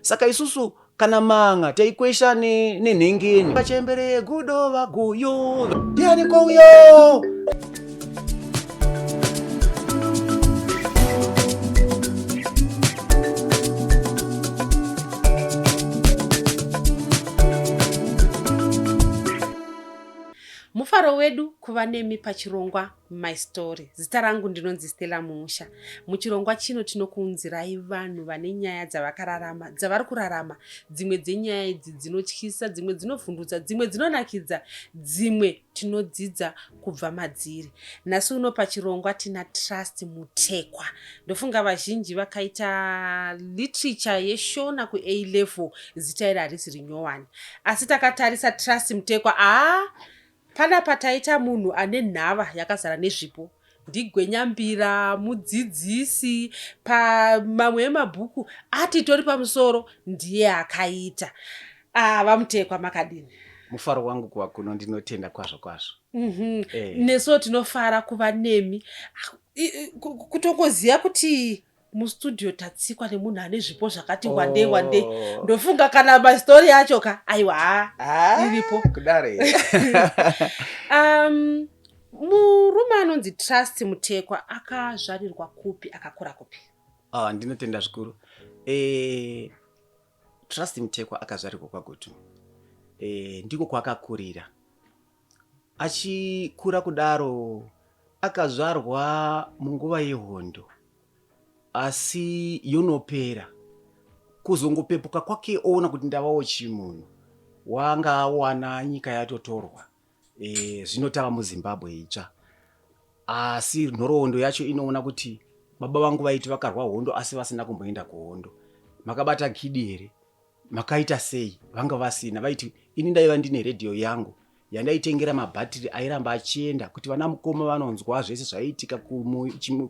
Saka isusu kana manga taikwesha nenhengeni. Pachembere yegudo vaguyu ndiani kouyo? Mufaro wedu kuva nemi pachirongwa My Story. Zita rangu ndinonzi Stella Muusha. Muchirongwa chino tinokuunzirai vanhu vane nyaya dzavakararama, dzavari kurarama. Dzimwe dzenyaya idzi dzinotyisa, dzimwe dzinovhundutsa, dzimwe dzinonakidza, dzimwe tinodzidza kubva madziri. Nhasi uno pachirongwa tina Trust Mutekwa. Ndofunga vazhinji vakaita literature yeShona kuA level, zita iri harisi rinyowani. Asi takatarisa Trust Mutekwa, aa Panapa taita munhu ane nhava yakazara nezvipo. Ndigwenyambira, mudzidzisi, pamamwe emabhuku atitori pamusoro ndiye akaita. Ah, VaMutekwa makadini? Mufaro wangu kuva kuno ndinotenda kwazvo kwazvo. Mm -hmm. Eh. Nesuwo tinofara kuva nemi. Kutongoziva kuti mustudio tatsikwa nemunhu ane zvipo zvakati oh. wandei wandei ndofunga kana mastori acho ka aiwa ah, iripo kudare um, murume anonzi Trust Mutekwa akazvarirwa kupi akakura kupi? Ah, ndinotenda zvikuru e, Trust Mutekwa akazvarirwa kwaGutu e, ndiko kwaakakurira Achikura kudaro akazvarwa munguva yehondo asi yonopera. Kuzongopepuka kwake oona kuti ndavawo chimunhu wanga awana nyika yatotorwa e, zvino tava muZimbabwe itsva. Asi nhoroondo yacho inoona kuti baba vangu vaiti vakarwa hondo asi vasina kumboenda kuhondo. Makabata gidi here? Makaita sei? Vanga vasina. Vaiti ini ndaiva ndine radio yangu yandaitengera mabhatiri airamba achienda kuti vana mukoma vanonzwa zvese zvaiitika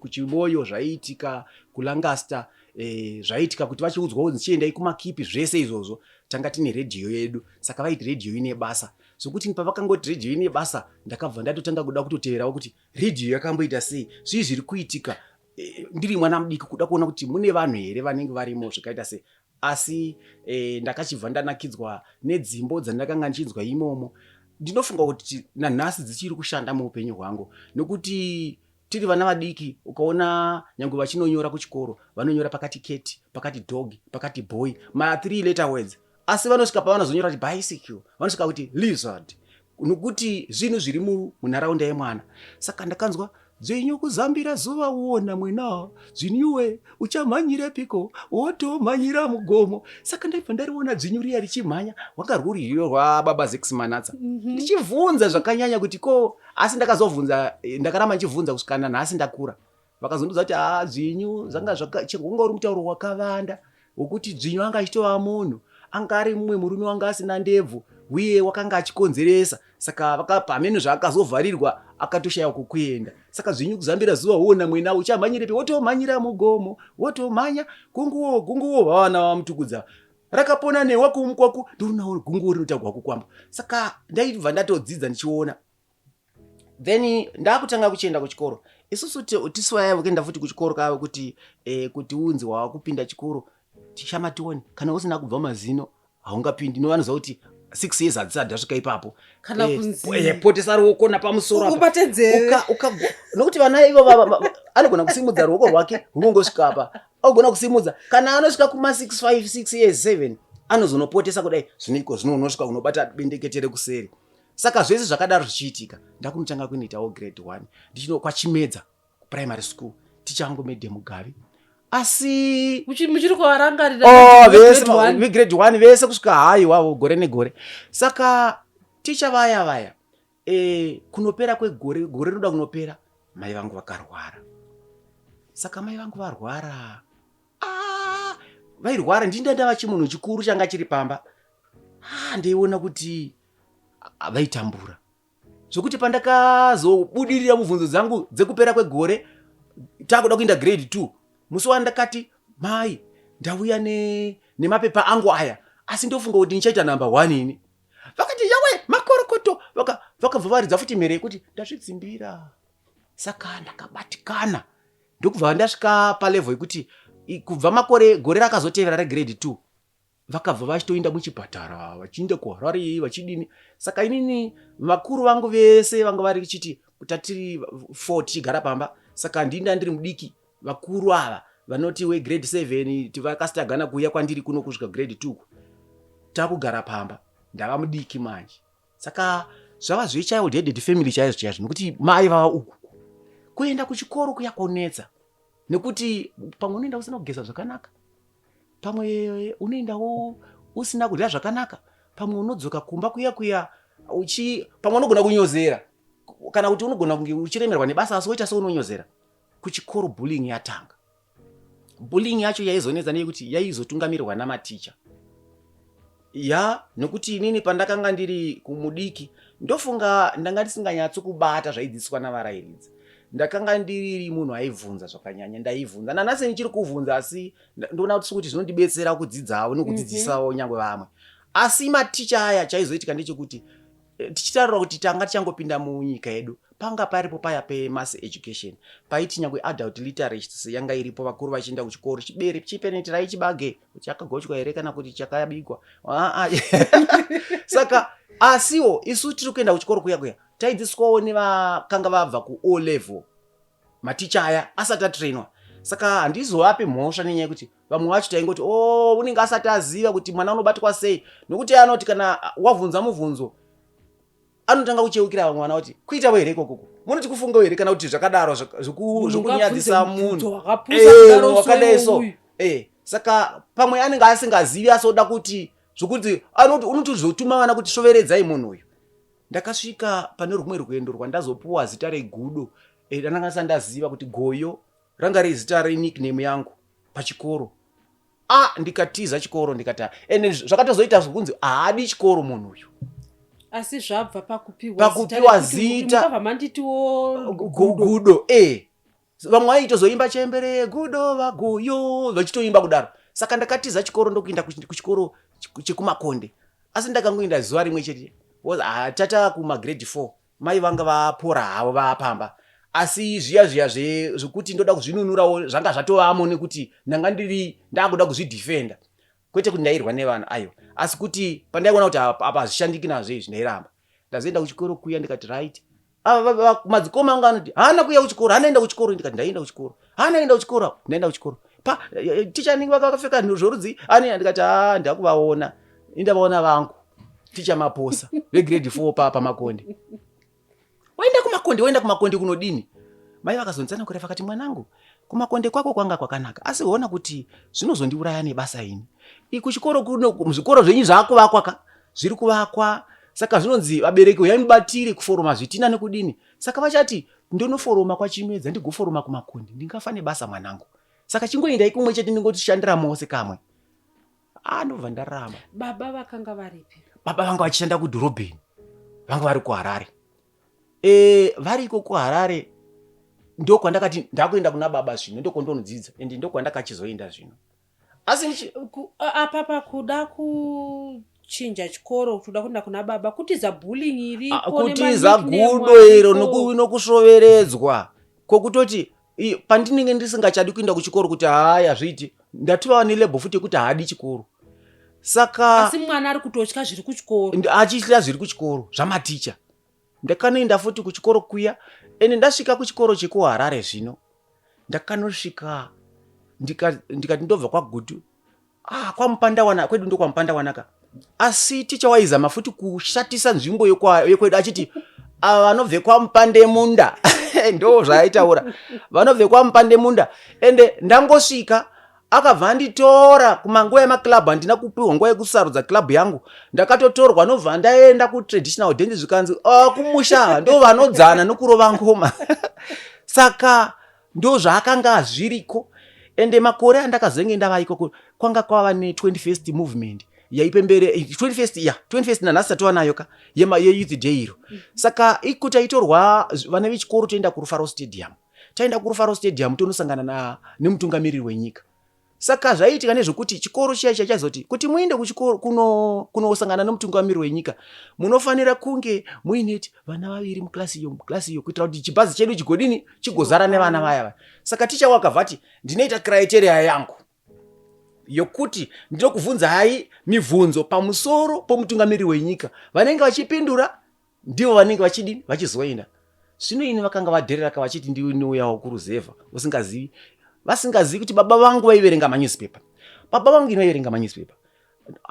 kuChimoyo, zvaiitika kuLancaster, eh, zvaiitika kuti vachiudzwa kunzi chiendai kumakipi, zvese izvozvo tanga tine radio yedu. Saka vaiti radio ine basa. Zvekuti pavakangoti radio ine basa ndakabva ndatotanga kuda kutoteverawo kuti radio yakamboita sei, zvii zviri kuitika. Eh, ndiri mwana mudiki kuda kuona kuti mune vanhu here vanenge varimo zvikaita sei. Asi eh, ndakachibva ndanakidzwa nedzimbo dzandakanga ndichinzwa imomo. Ndinofunga kuti nanhasi dzichiri kushanda muupenyu hwangu nokuti tiri vana vadiki ukaona nyange vachinonyora kuchikoro vanonyora pakati cat, pakati dog, pakati boy, ma 3 letter words, asi vanosvika pavanozonyora kuti bicycle vanosvika kuti lizard nokuti zvinhu zviri munharaunda yemwana. Saka ndakanzwa dzvinyu kuzambira zuva uona mwena dzvinyuwe uchamhanyirepiko wotomhanyira mugomo. Saka ndaibva ndariona dzvinyu riya richimhanya, rwanga rwuri rwiyo rwababa Zex Manatsa. Ndichibvunza zvakanyanya kuti ko, asi ndakazobvunza, ndakaramba ndichibvunza kusvika nanhasi ndakura. Vakazondiudza kuti haa dzvinyu zvanga zvaka wanga uri mutauro wakavanda wekuti dzvinyu anga achitova munhu, anga ari mumwe murume wanga asina ndebvu uye wakanga achikonzeresa. Saka pamene zvaakazovharirwa akatoshaya kwekuenda. Saka dzvinyu kuzambira zuva uona mwena uchamhanyirepi wotomhanyira mugomo wotomhanya gunguwo gunguwo vavana vamutukudza rakapona newa kumukwaku ndorinawo gunguwo rinotagwa kukwamba. Saka ndaibva ndatodzidza ndichiona. Then ndakutanga kuchienda kuchikoro. Isusu tisu vaya vekuenda futi kuchikoro kavo kuti eh, kuti unzi wava kupinda chikoro tishama tione kana usina kubva mazino haungapindi. No vanoziva kuti 6 years hadzisati dzasvika ipapo. Kana kunzi Potesa ruoko napamusoro apa. Ubate nzeve. Nokuti vana ivo anogona kusimudza ruoko rwake runongosvika apa, ogona kusimudza kana anosvika kuma 6 5 6 years 7 anozonopotesa kudai. Zvino iko zvino unosvika unobata bendekete rekuseri. Saka zvese zvakadaro zvichiitika ndakunotanga kunoitawo grade 1 ndichino kwaChimedza primary school, ticha wangu Madam Mugabe. Asi Muchiri kuvarangarira? Oh, vese grade one? Vegrade 1 vese kusvika haiwawo gore negore. Saka ticha vaya vaya kunopera kwegore, gore rinoda kunopera, mai vangu vakarwara. Saka mai vangu varwara, vairwara ndini ndava chimunhu chikuru changa chiri pamba. Ndeiona kuti vaitambura zvokuti pandakazobudirira mubvunzo dzangu dzekupera kwegore takuda kuenda grade 2, musi wandakati mai ndauya nemapepa angu aya asi ndofunga kuti ndichaita number 1 ini, vakati yawe makorokoto, vakabva varidza futi mhere yekuti ndazvidzimbira. Saka ndakabatikana ndokubva ndasvika palevel yekuti kubva makore gore rakazotevera regrade 2. Vakabva vachitoenda muchipatara, vachienda kuHarare, vachidini. Saka inini vakuru vangu vese vanga vari chiti tatiri four tichigara pamba, saka ndini ndandiri mudiki. Vakuru ava vanoti wegrade 7 vakasitagana kuuya kwandiri kuno kusvika grade 2, takugara pamba, ndava mudiki manje. Saka zvava zvechild headed family chaizvo chaizvo, nekuti mai vava uku, kuenda kuchikoro kuya konetsa, nekuti pamwe unoenda usina kugeza zvakanaka, pamwe unoendawo usina kudya zvakanaka, pamwe unodzoka kumba kuya kuya uchi pamwe unogona kunyozera, kana kuti unogona kunge uchiremerwa nebasa asi woita seunonyozera. Kuchikoro bullying yatanga. Bullying yacho yaizonetsa neyekuti yaizotungamirwa namaticha ya, nekuti inini pandakanga ndiri kumudiki, ndofunga ndanga ndisinganyatsi kubata zvaidzidziswa navarairidzi. Ndakanga ndiri munhu aibvunza zvakanyanya, ndaibvunza, nanhasi ndichiri kuvhunza, asi ndoona kuti sekuti zvinondibetsera kudzidzawo nekudzidzisawo nyangwe vamwe. Asi maticha aya, chaizoitika ndechekuti tichitaura kuti tanga tichangopinda munyika yedu, panga paripo paya pemass education, paiti nyangwe adult literacy yanga iripo, vakuru vachienda kuchikoro, chibere chipenetirai chibage chakagochwa here kana kuti chakabikwa. Ah, ah. Saka asiwo isu tiri kuenda kuchikoro kuya kuya, taidzidziswawo nevakanga vabva kuO level, maticha aya asati atrainwa. Saka handizovapi mhosva nenyaya yekuti vamwe vacho taingoti, o oh, unenge asati aziva kuti mwana unobatwa sei, nokuti anoti kana wabvunza mubvunzo anotanga kucheukira vamwe vana kuti, kuitawo here ikokoko, munoti kufungawo here, kana kuti zvakadaro zvokunyadzisa munhu wakadai so. Saka pamwe anenge asingazivi, asi oda kuti zvokuti anoti unotozotuma vana kuti svoveredzai munhu uyu. Ndakasvika pane rumwe rwendo rwandazopuwa zita regudo, randanga ndisati ndaziva kuti goyo ranga riri zita renickname yangu pachikoro. A, ndikatiza chikoro, ndikati, ende zvakatozoita zvokunzi haadi chikoro munhu uyu. Asi zvabva pakupiwa Pakupiwa zita. Mukabva manditiwo gudo. Vamwe vaitozoimba chembere gudo vagoyo, vachitoimba kudaro. Saka ndakatiza chikoro ndokuenda kuchikoro chekuMakonde, asi ndakangoenda zuva rimwe chete. Tata kumagrade 4, mai vanga vapora havo, vapamba, asi zviya zviya zvekuti ndoda kuzvinunurawo zvanga zvatovamo, nekuti ndanga ndiri ndakuda kuzvidhifenda, kwete kuti ndairwa nevanhu, aiwa, asi kuti pandaiona kuti apa hazvishandiki nazvo izvi, ndairamba. Ndazoenda kuchikoro kuya, ndikati right, madzikoma angu anoti haana kuya kuchikoro, haana enda kuchikoro. Ndikati ndaenda kuchikoro. Haana enda kuchikoro, ndaenda kuchikoro. Pa ticha anenge vakapfeka zvorudzi ani? Ndikati, ha, ndakuvaona, indavaona vangu ticha Maposa vegrade 4 pa paMakonde. Waenda kuMakonde, waenda kuMakonde kunodini? Mai vakazonditsanangurira, vakati, mwanangu, kuMakonde kwako kwanga kwakanaka, asi ona kuti zvinozondiuraya nebasa ini. Kuchikoro kuno, zvikoro zvenyu zvaakuvakwa ka, zviri kuvakwa, saka zvinonzi vabereki uyai mubatire kuforoma zvitina nekudini. Saka vachati ndonoforoma kwaChimedza, ndigoforoma kuMakonde, ndingafa nebasa mwanangu. Saka chingoendai kumwe chete, ndingotishandira mose kamwe. Ah, ndobva ndaramba. Baba vakanga varipi? Baba vanga vachishanda kudhorobheni, vanga vari kuHarare. Variko kuHarare, ndokwandakati ndakuenda kuna baba zvino, ndokwondonodzidza, ende ndokwandakachizoenda zvino. Asi apa pakuda kuchinja chikoro, kutoda kuenda kuna baba, kutiza bullying iripo. Kutiza gudo iro nokusvoveredzwa kwokutoti pandinenge ndisingachadi kuenda kuchikoro, kuti haya zviiti, ndatova nelabel futi yekuti haadi chikoro. Saka asi mwana ari kutotya zviri kuchikoro. Achitya zviri kuchikoro zvamaticha. Ndakanoenda futi kuchikoro kuya, ende ndasvika kuchikoro chekuHarare zvino, ndakanosvika ndikati ndobva kwaGutu, ah, kwaMupandawana, kwedu ndokwaMupandawanaka. Asi ticha waizama futi kushatisa nzvimbo yekwedu achiti, ava vanobve kwaMupandemunda. Ndo zvaaitaura, vanobve kwaMupandemunda. Ende ndangosvika akabva anditora kumanguva yemaclub. Handina kupiwa nguva yekusarudza club yangu, ndakatotorwa, nobva ndaenda kutraditional dance. Zvikanzi, oh, kumusha ndo vanodzana nokurova ngoma. Saka ndo zvaakanga zviriko. Ende makore andakazenge ndava ikoko kwanga kwava ne21st movement yaipembere 21st ya 21st, nanhasi tatova nayo ka, yeyouth day iro. Saka iko taitorwa vana vechikoro toenda kuRufaro Stadium. Taenda kuRufaro Stadium tonosangana nemutungamiriri wenyika. Saka zvaiitika nezvekuti chikoro chiya chiya chaizoti kuti muende kuchikoro kunosangana nemutungamiriri wenyika, munofanira kunge muine vana vaviri muklasi iyo, muklasi iyo, kuitira kuti chibhazi chedu chigodini, chigozara nevana vaya vaya. Saka ticha wakabva ati, ndinoita criteria yangu. Yokuti ndinokuvhunzai mibvunzo pamusoro pomutungamiriri wenyika. Vanenge vachipindura ndivo vanenge vachidini vachizoenda. Zvino ini vakanga vadhereraka vachiti ndinouyawo kuruzevha usingazivi vasingazivi kuti baba vangu vaiverenga manewspaper. Baba vangu ini vaiverenga manewspaper.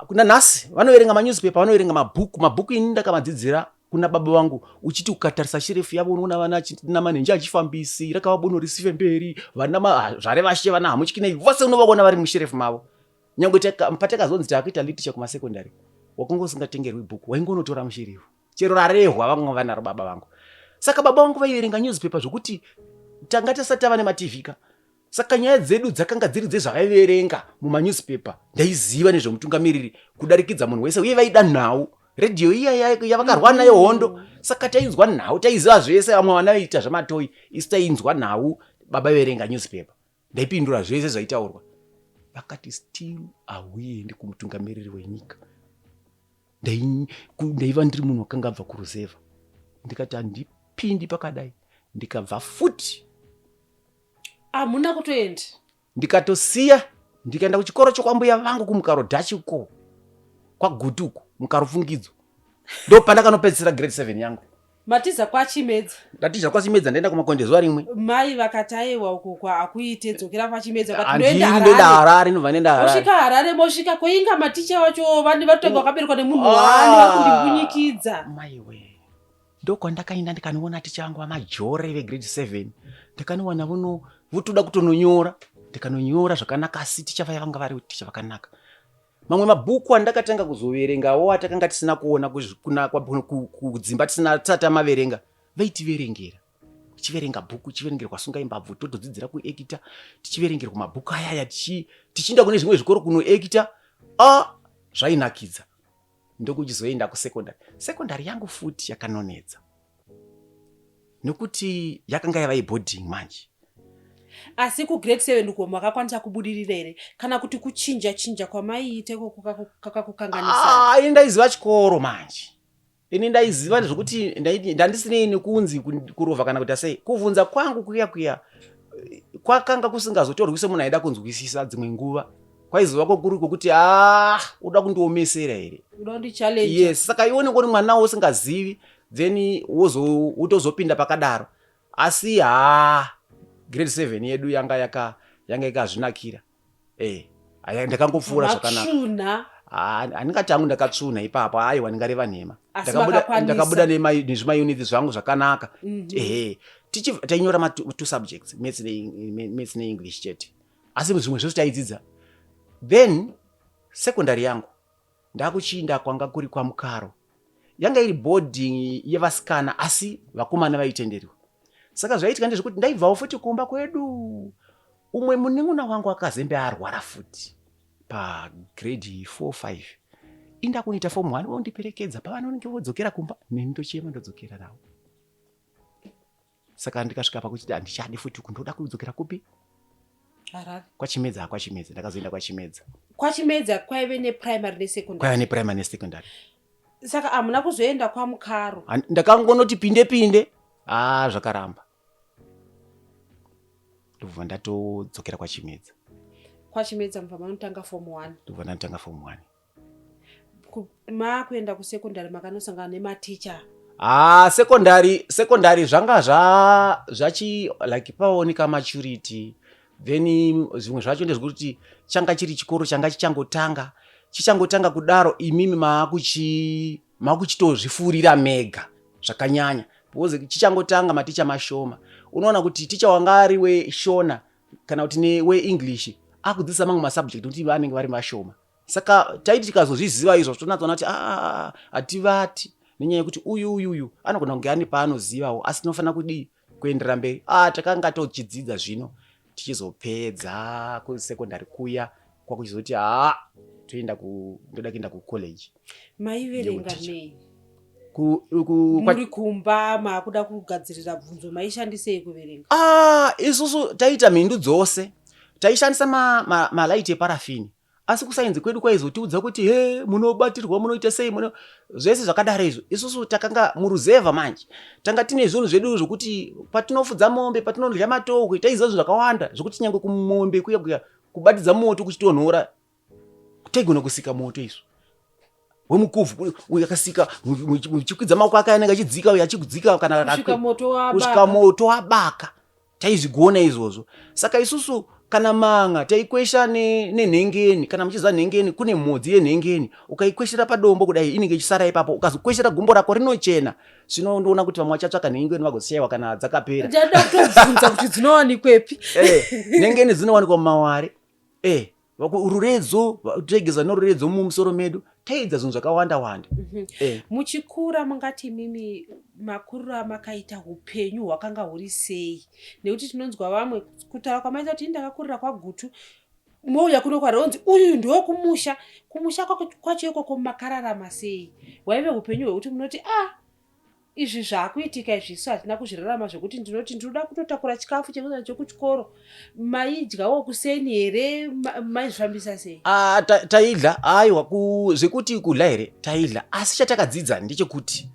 Kuna nhasi vanoverenga manewspaper, vanoverenga mabhuku. Mabhuku ini ndakamadzidzira kuna baba vangu uchiti ukatarisa sherefu yavo unoona vana namanenji achifambisi rakava bono risife mberi vana ah, zvarevashe vana hamutyinei vose unovaona vari musherefu mavo nyange patakazonzi taakuita literature kumasecondary wakanga usingatengerwi bhuku waingonotora musherefu chero rarehwa vamwe vanaro baba vangu saka baba vangu vaiverenga newspaper zvokuti tanga tisati tava nematv ka Saka nyaya dzedu dzakanga dziri dzezvavaiverenga mumanewspaper. Ndaiziva nezvemutungamiriri kudarikidza munhu wese uye vaida nhau. Redhiyo iya yavakarwa nayo hondo. Mm. Saka tainzwa nhau, taiziva zvese vamwe vana vaiita zvamatoyi, isu tainzwa nhau, baba verenga newspaper. Ndaipindura zvese zvaitaurwa. Vakati still hauendi kumutungamiriri wenyika. Ndaiva ndiri munhu wakanga abva kuruzevha. Ndikati handipindi pakadai. Ndikabva futi. Hamuna kutoenda. Ndikatosiya ndikaenda kuchikoro chokwambuya vangu kumukaro dhachi uko kwaguti uko mukarufungidzo ndopandakanopedzisira grade 7 yangu. Matiza kwachimedza. Ndatiza kwachimedza ndaenda kumakonde zuva rimwe. Mai vakati aiwa uko kwa akuite dzokera kwachimedza but ndoenda Harare. Ndoenda Harare ndobva ndoenda Harare. Mosvika Harare mosvika koinga maticha wacho vani vatanga vakaberekwa nemunhu wani vari kundimbunyikidza. Maiwe. Ndokwandakaenda ndikanoona ticha vangu vamajore vegrade 7 ndakanowana vono votoda kutononyora ndikanonyora zvakanaka asi ticha vaya vanga vari ticha vakanaka mamwe mabhuku andakatanga kuzoverengawo atakanga tisina kuona kudzimba tisina tisati tamaverenga vaitiverengera tichiverenga bhuku tichiverengerwa sungai mbabvu totodzidzira kuekita tichiverengerwa mabhuku ayaya tichiinda kune zvimwe zvikoro kunoekita a ah, zvainakidza ndokuchizoenda kusecondary secondary yangu futi yakanonetsa nekuti yakanga yava yeboarding manje asi kugrade seven uko makakwanisa kubudirira here kana kuti kuchinja chinja kwamaiita ikoko kakakukanganisa ah, ini ndaiziva chikoro manje ini ndaiziva zvekuti ndandisinei nekunzi kurovha kana kuita sei kuvhunza kwangu kuya kuya kwakanga kusingazotorwi semunhu aida kunzwisisa dzimwe nguva kwaizova kwekuri kwekuti ah uda kundiomesera here yes saka iwe unenge uri mwana usingazivi then wotozopinda pakadaro asi haa grade 7 yedu yanga yaka yanga ikazvinakira eh ndakangopfuura zvakanaka handingati hangu ndakatsvunha ipapo aiwa ndingareva nhema ndakabuda nezvimaunits zvangu zvakanaka mhm. ehe tainyora matwo subjects maths neenglish chete asi zvimwe zvose taidzidza then secondary yangu ndakuchiinda kwanga kuri kwamukaro yanga iri boarding yevasikana asi vakomana vaitenderwa saka zvaiitika ndezvekuti ndaibvawo futi kumba kwedu umwe munin'una wangu akazembe arwara futi pagrade 4 5 inda kunoita form 1 vondiperekedza pavanonge vodzokera kumba neni ndochema ndodzokera navo saka ndikasvika pakuti handichadi futi uku ndoda kudzokera kupi Harare. Kwachimedza kwachimedza ndakazoenda kwachimedza. Kwachimedza kwaive neprimary nesecondary. Kwaive neprimary nesecondary. Saka hamuna kuzoenda kwaMukaro. Ndakangonoti pinde pinde ah zvakaramba. Ndobva ndatodzokera kwaChimedza. KwaChimedza mubva manotanga form 1. Ndobva ndatanga form 1. Makuenda kusekondari makanosangana nematicha. Ah, secondary secondary zvanga zva zvachi like paoneka maturity then zvimwe zvacho ndezvekuti changa chiri chikoro changa chichangotanga chichangotanga kudaro imimi maakuchi makuchitozvifurira mega zvakanyanya because chichangotanga maticha mashoma unoona kuti ticha wanga ari weshona kana kuti neweenglish akudzidzisa mamwe masubject nekuti vanenge vari vashoma saka taiti tikazozviziva izvo tonatsoona kuti ah, ah, ah, hativati nenyaya yekuti uyu uyu uyu anogona kunge ane paanozivawo asi tinofanira kudii kuenderera mberi ah, takanga tochidzidza zvino tichizopedza kusekondari kuya kwakuchizoti haa toenda ku ndoda kuenda kucollege maiverenga nei muri kumba maakuda kugadzirira bvunzo maishandisei kuverenga ah, isusu taiita mhindu dzose taishandisa malaiti ma, ma eparafini asi kusainzi kwedu kwaizotiudza kuti he munobatirwa munoita sei muno zvese zvakadaro izvo isusu takanga muruzevha manje tanga tine zvinhu zvedu zvokuti patinofudza mombe patinodya matohwe taiziva zvinhu zvakawanda zvokuti nyange kumombe kuya kuya kubatidza moto kuchitonhora. Taigona kusika moto isu wemukuvhu uyu akasika muchikwidza maoko ake anenge achidzika uyu achidzika kana kusvika moto wabaka. Taizvigona izvozvo. Saka isusu kana manga taikwesha nenhengeni. Kana muchiziva nhengeni, kune mhodzi yenhengeni, ukaikweshera padombo kudai inenge ichisara ipapo, ukazokweshera gumbo rako rinochena. Zvino ndoona kuti vamwe vachatsvaka nhengeni vagoshayiwa kana dzakapera. Ndada kutobvunza kuti dzinowanikwepi. Nhengeni dzinowanikwa mumaware. Ruredzo taigeza noruredzo mumusoro medu, taiedza zvinhu zvakawanda wanda. Muchikura mungati imimi makuriro amakaita upenyu hwakanga huri sei? Nekuti tinonzwa vamwe kutaura kwamaita kuti ini ndakakurira kwaGutu, mouya kuno kwaronzi uyu ndewekumusha. Kumusha kwacho ikoko makararama sei? Hwaive upenyu hwekuti munoti ah, izvi zvaakuitika izvi isu hatina kuzvirarama, zvekuti ndinoti ndinoda kutotakura chikafu chekuzana chekuchikoro. Maidyawo kuseni here? Maizvifambisa sei? Ah, taidla. Aiwa, zvekuti kudla here, taidla, asi chatakadzidza ndechekuti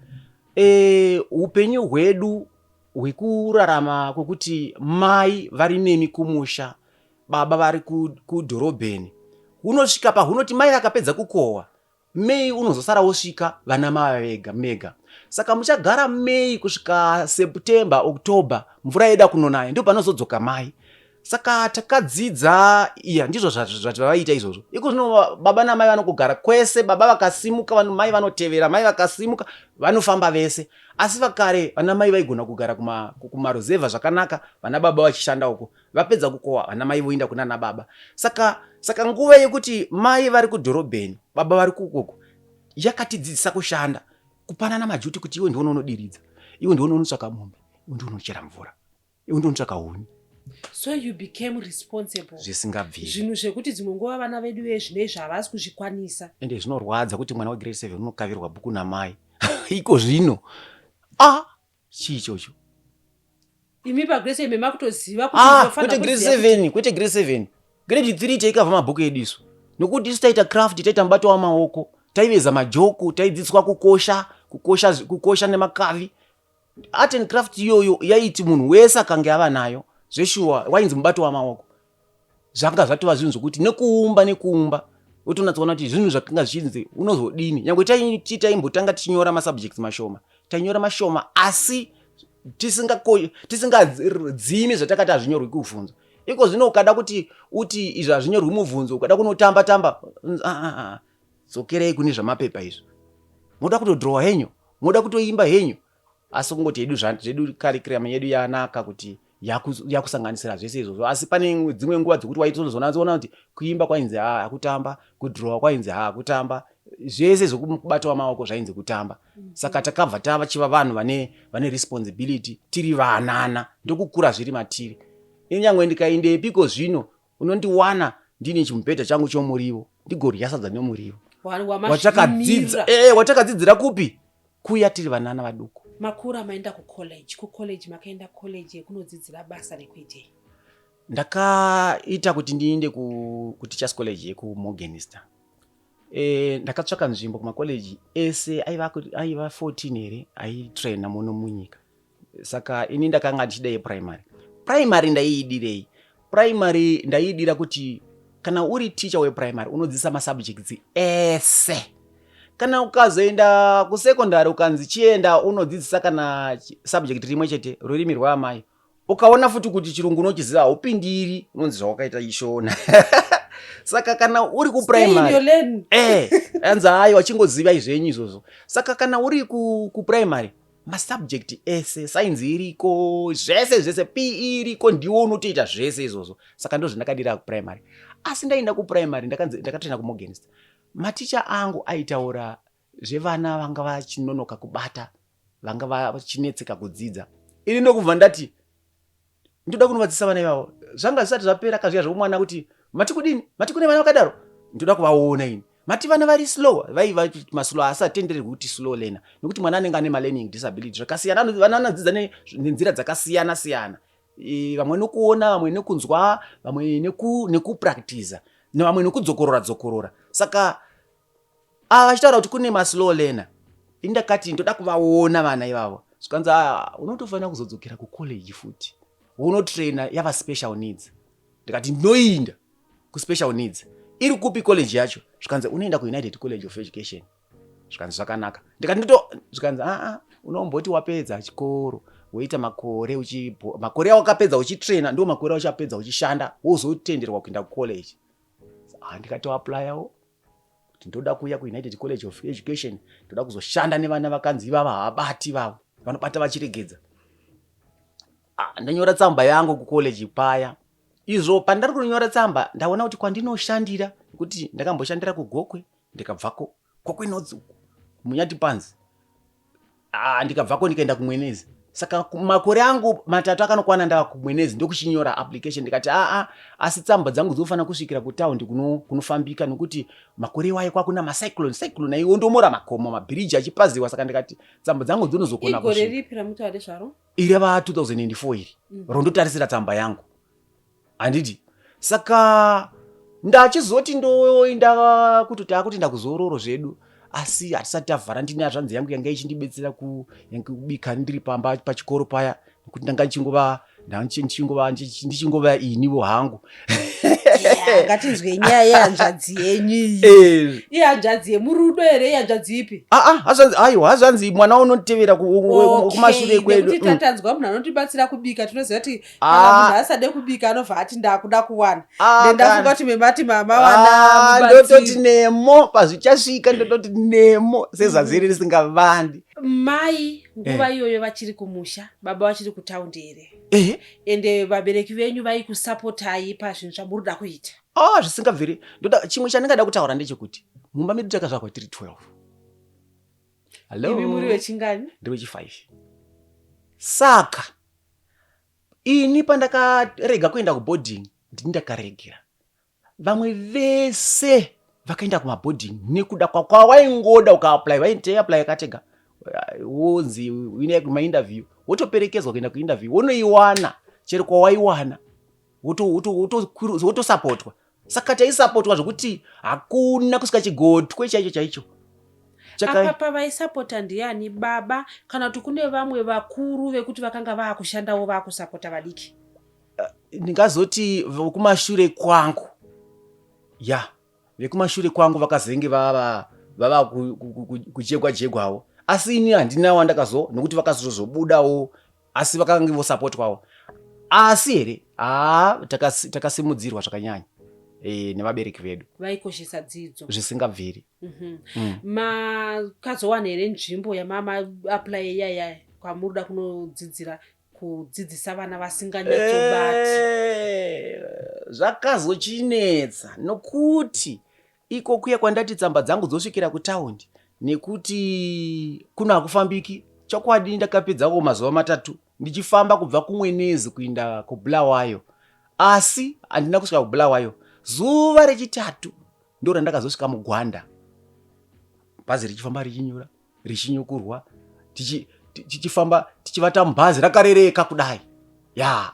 upenyu hwedu hwekurarama kwekuti mai vari nemi kumusha, baba vari kudhorobheni, hunosvika pahunoti mai vakapedza kukohwa, May unozosara wosvika vana mava vega mega. Saka muchagara May kusvika September, October, mvura yeda kunonaya, ndipo panozodzoka mai. Saka takadzidza iya, ndizvo zvatavaiita izvozvo. Iko zvino baba namai vanokugara kwese, baba vakasimuka, mai vanotevera, mai vakasimuka, vanofamba vese. Asi vakare vana mai vaigona kugara kumaruzevha zvakanaka, vana baba vachishanda uko. Vapedza kukohwa, vana mai voenda kunana baba. Saka nguva yekuti mai vari kudhorobheni, baba vari kukoko, yakatidzidzisa kushanda, kupanana majuti kuti iwe ndiwe unodiridza, iwe ndiwe unotsvaka mombe, iwe ndiwe unochera mvura, iwe ndiwe unotsvaka huni. So you became responsible. Zvisingabviri. Zvinhu zvekuti dzimwe nguva vana vedu vezvinezvi havasi kuzvikwanisa. Ende zvinorwadza kuti mwana wegrade 7 unokavirwa bhuku namai. Iko zvino. Ah, chii ichocho? Imi pagrade 7 makutoziva kuti Ah, kwete grade 7, kwete grade 7. Grade 3 taikavha mabhuku edu isu. Nokuti isu taita craft, taita mubato wamaoko, taiveza majoko, taidzidziswa kukosha, kukosha, kukosha nemakavi. Art and craft iyoyo yaiti munhu wese akange ava nayo zveshuwa wainzi mubato wamaoko. Zvanga zvatova zvinhu zvokuti nekuumba nekuumba wotonatsoona kuti zvinhu zvakanga zvichinzi unozodini. Nyangwe taimbotanga tichinyora masubjects mashoma, tainyora mashoma, asi tisingadzimi zvatakati hazvinyorwi kubvunzo. Iko zvino ukada kuti uti izvi hazvinyorwi mubvunzo, ukada kunotamba tamba, dzokerei kune zvamapepa izvo. Moda kutodhirowa henyu, moda kutoimba henyu, asi kungoti hedu zvedu curriculum yedu yanaka kuti yakusanganisira zvese izvozvo. Asi pane dzimwe nguva dzekuti waitozoona kuti kuimba kwainzi haa kutamba, kudhirowa kwainzi haa kutamba, zvese zvekubatawo maoko zvainzi kutamba. Saka takabva tava chiva vanhu vane responsibility tiri vanana, ndokukura zviri matiri. Inyangwe ndikaendepiko zvino unondiwana ndine chimubhedha changu chomuriwo, ndigorya sadza nemuriwo watakadzidzira. Watakadzidzira kupi? Kuya tiri vanana vaduku. Makura maenda kucollege. Kucollege makaenda college yekunodzidzira basa rekuitei? Ndakaita kuti ndiende kuteachers college yekuMorgenster. Ndakatsvaka nzvimbo kumakoleji ese aiva 14 here aitraina muno munyika. Saka ini ndakanga ndichida yeprimary. Primary ndaiidirei? Primary ndaiidira kuti kana uri teacher weprimary unodzidzisa masubjects ese. Kana ukazoenda kusecondary ukanzi chienda unodzidzisa kana subject rimwe chete, rurimi rwaamai, ukaona futi kuti chirungu unochiziva haupindiri, unonzi zvawakaita ishona. Saka kana uri kuprimary anzi hayi wachingoziva zvenyu izvozvo. Saka kana uri kuprimary masubject ese, science iriko, zvese zvese, PE iriko, ndiwo unotoita zvese izvozvo. Saka ndo zvandakadira kuprimary. Asi ndaenda kuprimary ndakatoenda kuMorgenster. Maticha angu aitaura zvevana vanga vachinonoka kubata, vanga vachinetseka kudzidza. Ini ndokubva ndati ndoda kunovadzidzisa vana ivavo. Zvanga zvisati zvapera kazviya zveumwana kuti mati kudini, mati kune vana vakadaro, ndoda kuvaona ini. Mati vana vari slow, vaiva maslow asi atendererwi kuti slow learner, nekuti mwana anenge ane malearning disability zvakasiyana. Vana vanodzidza nenzira dzakasiyana siyana, vamwe nekuona, vamwe nekunzwa, vamwe nekupractiza, nevamwe nekudzokorora dzokorora. Saka ava vachitaura kuti kune maslow learner, ini ndakati ndoda kuvaona vana ivavo. Zvikanzi unotofanira kuzodzokera kucollege futi unotraina yava special needs. Ndikati ndinoinda kuspecial needs. Iri kupi college yacho? Zvikanzi unoenda kuUnited College of Education. Zvikanzi zvakanaka. Ndikati ndito, zvikanzi aa, unomboti wapedza chikoro woita makore uchi makore awakapedza uchitraina ndo makore auchapedza uchishanda, wozotenderwa kuenda kucollege. Ah, ndikatoaplayawo kuti ndoda kuuya kuUnited College of Education, ndoda kuzoshanda nevana vakanzi ivava havabati, vavo vanobata vachiregedza. Ah, ndanyora tsamba yangu kucollege paya. Izvo pandari kunyora tsamba ndaona kuti kwandinoshandira, nekuti ndakamboshandira kuGokwe, ndikabvako Gokwe North Munyati Panzi. Ah, ndikabvako ndikaenda kuMwenezi. Saka makore angu matatu akanokwana ndava kuMwenezi, ndokuchinyora application. Ndikati aa, asi tsamba dzangu dzinofanira kusvikira kutaundi kunofambika, nokuti makore iwayo kwakuna macyclone, cyclone aiwondomora makomo, mabhiriji achipaziwa. Saka ndikati tsamba dzangu dzinozokona kusvika. Igore ripi ramutaura nezvaro? Iri rava 2004 iri. Rondotarisira tsamba yangu, handiti? Saka ndachizoti ndoenda kuti taakuti ndakuzororo zvedu, asi hatisati tavhara. Ndine hazvanzi yangu yanga ichindibetsera kubika ndiri pamba pachikoro paya, nekuti ndanga ndichingova inivo hangu. Ngatinzwe nyaya yehanzvadzi yenyu iyi. Ihanzvadzi yemurudo here? Ihanzvadzi ipi? Aa, hazvanzi, aiwa, hazvanzi mwana unotevera kumashure kwedu. Nekuti tatanzwa munhu anotibatsira kubika, tinoziva kuti kana munhu asade kubika anobva ati ndakuda kuwana. Ndendafunga kuti memati mama wana. Ndototi nemo pazvichasvika, ndototi nemo sezvaziri risingavandi. Mai nguva iyoyo vachiri kumusha, baba vachiri kutaundi here? Ehe. Ende vabereki venyu vaikusapotai pazvinhu zvamuri kuita? Ah, zvisingabviri. Ndoda chimwe chandingada kutaura ndechekuti mumba medu takazvarwa tiri 12. Hello? Imi muri wechingani? Ndiri wechi5. Saka ini pandakarega kuenda kuboarding, ndini ndakaregera. Vamwe vese vakaenda kumaboarding nekuda kwakwawaingoda. Ukaapply, vaitaapply katega, wonzi uine kumainterview, wotoperekedzwa kuenda kuinterview, wonoiwana chero kwawaiwana, wotosapotwa. Saka taisapotwa zvokuti hakuna kusvika chigotwe chaicho chaicho. Apa pavaisapota ndiani? Baba, kana kuti kune vamwe vakuru vekuti vakanga vaakushandawo vaakusapota vadiki? Ndingazoti vekumashure kwangu, ya, vekumashure kwangu vakazenge vava kujegwa jegwawo, asi ini handina wandakazo, nokuti vakazozobudawo, asi vakange vosapotwawo. Asi here, haa, takasimudzirwa zvakanyanya nevabereki vedu. Vaikoshesa dzidzo. Zvisingabviri. Makazowana here nzvimbo yamama-apply iyaya kwamuri kuda kunodzidzira kudzidzisa vana vasinganyatsobati? Zvakazochinetsa nokuti iko kuya kwandati tsamba dzangu dzosvikira kutaundi, nekuti kuno hakufambiki. Chokwadi ndakapedzako mazuva 3 ndichifamba kubva kuMwenezi kuinda kuBulawayo, asi handina kusvika kuBulawayo. Zuva rechitatu ndo randakazosvika muGwanda, bhazi richifamba richinyura, richinyukurwa, tichifamba tichivata mubhazi rakarereka kudai, ya,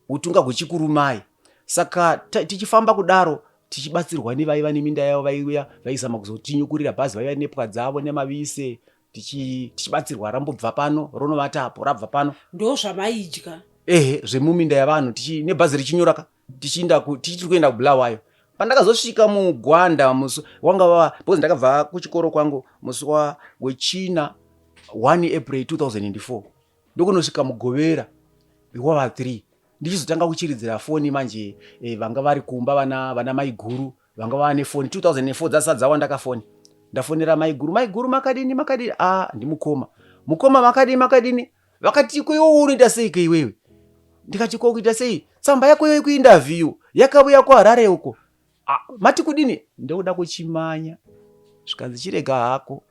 utunga hwechikurumai. Saka tichifamba kudaro, tichibatsirwa nevaiva neminda yavo, vaiuya vaizama kuzotinyukurira bhazi, vaiva nepwa dzavo nemavise, tichibatsirwa, rambobva pano ronovata apo, rabva pano. Ndo zvamaidya? Ehe, zvemuminda yavanhu, nebhazi richinyuraka, tichiinda tichiri kuenda kuBulawayo. Pandakazosvika muGwanda musi wanga wava, because ndakabva kuchikoro kwangu musi wechina 1 April 2004, ndokunosvika Mugovera wava 3. Ndichizotanga kuchiridzira foni manje, vanga vari kumba, vana maiguru vanga vava nefoni 2004 dzasati dzawanda kafoni. Ndafonera maiguru, "Maiguru, makadini, makadini?" "A, ndimukoma, mukoma, makadini, makadini?" Vakati, "Ko iwowo unoita sei ke iwewe?" Ndikati, "Ko kuita sei? Tsamba yako iyo yekuinterview yakauya kuHarare uko." "Ah, mati kudini?" "Ndokuda kuchimanya." Zvikanzi, "Chirega hako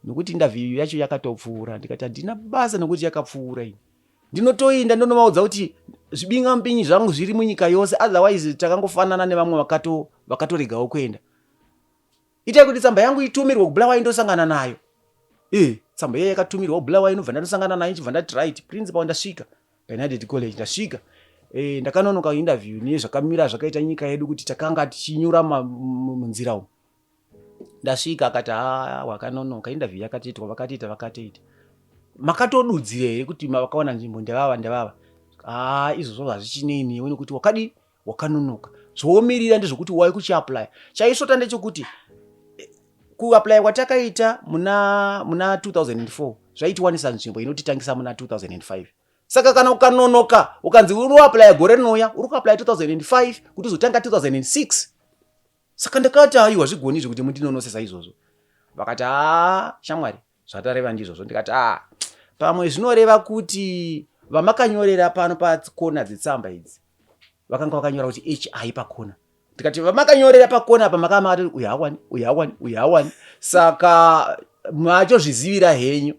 nokuti interview yacho yakatopfuura." Ndikati, "Handina basa nokuti yakapfuura, ini ndinotoinda ndonovaudza kuti zvibinga mupinyi zvangu zviri munyika yose, otherwise takangofanana nevamwe vakatoregawo kuenda. Itai kuti tsamba yangu itumirwe kuBulawayo, ndosangana nayo." Tsamba iya yakatumirwa kuBulawayo, inobva ndatosangana nayo, ichibva ndati, "Right, principal, ndasvika paUnited College, ndasvika. Ndakanonoka interview nezvakamira zvakaita nyika yedu, kuti takanga tichinyura munzira umu. Ndasvika." Akati, "Ha, wakanonoka, interview yakatoitwa." Vakatoita, vakatoita. "Makatodudzira here kuti vakawana nzvimbo ndevava ndevava?" "Ha, izvozvo hazvichinei newe, nekuti wakadi wakanonoka. Zvowomirira ndezvokuti wai kuchiapply. Chaisvota ndechekuti Kuapply kwatakaita muna muna 2004 zvaitiwanisa nzvimbo inotitangisa muna 2005. Saka kana ukanonoka ukanzi unoapply gore rinouya, uri kuapply 2005 kuti uzotanga 2006. Saka ndakati aiwa, zvigoni izvo kuti mundinonosesa izvozvo. Vakati haa shamwari, zvatareva ndizvozvo. Ndikati aa, pamwe zvinoreva kuti vamakanyorera pano pakona dzetsamba idzi vakanga vakanyora kuti hi pakona. Ndikati vamakanyorera pakona apa makanga makati uyu hawani, uyu hawani, uyu hawani, saka machozvizivira henyu.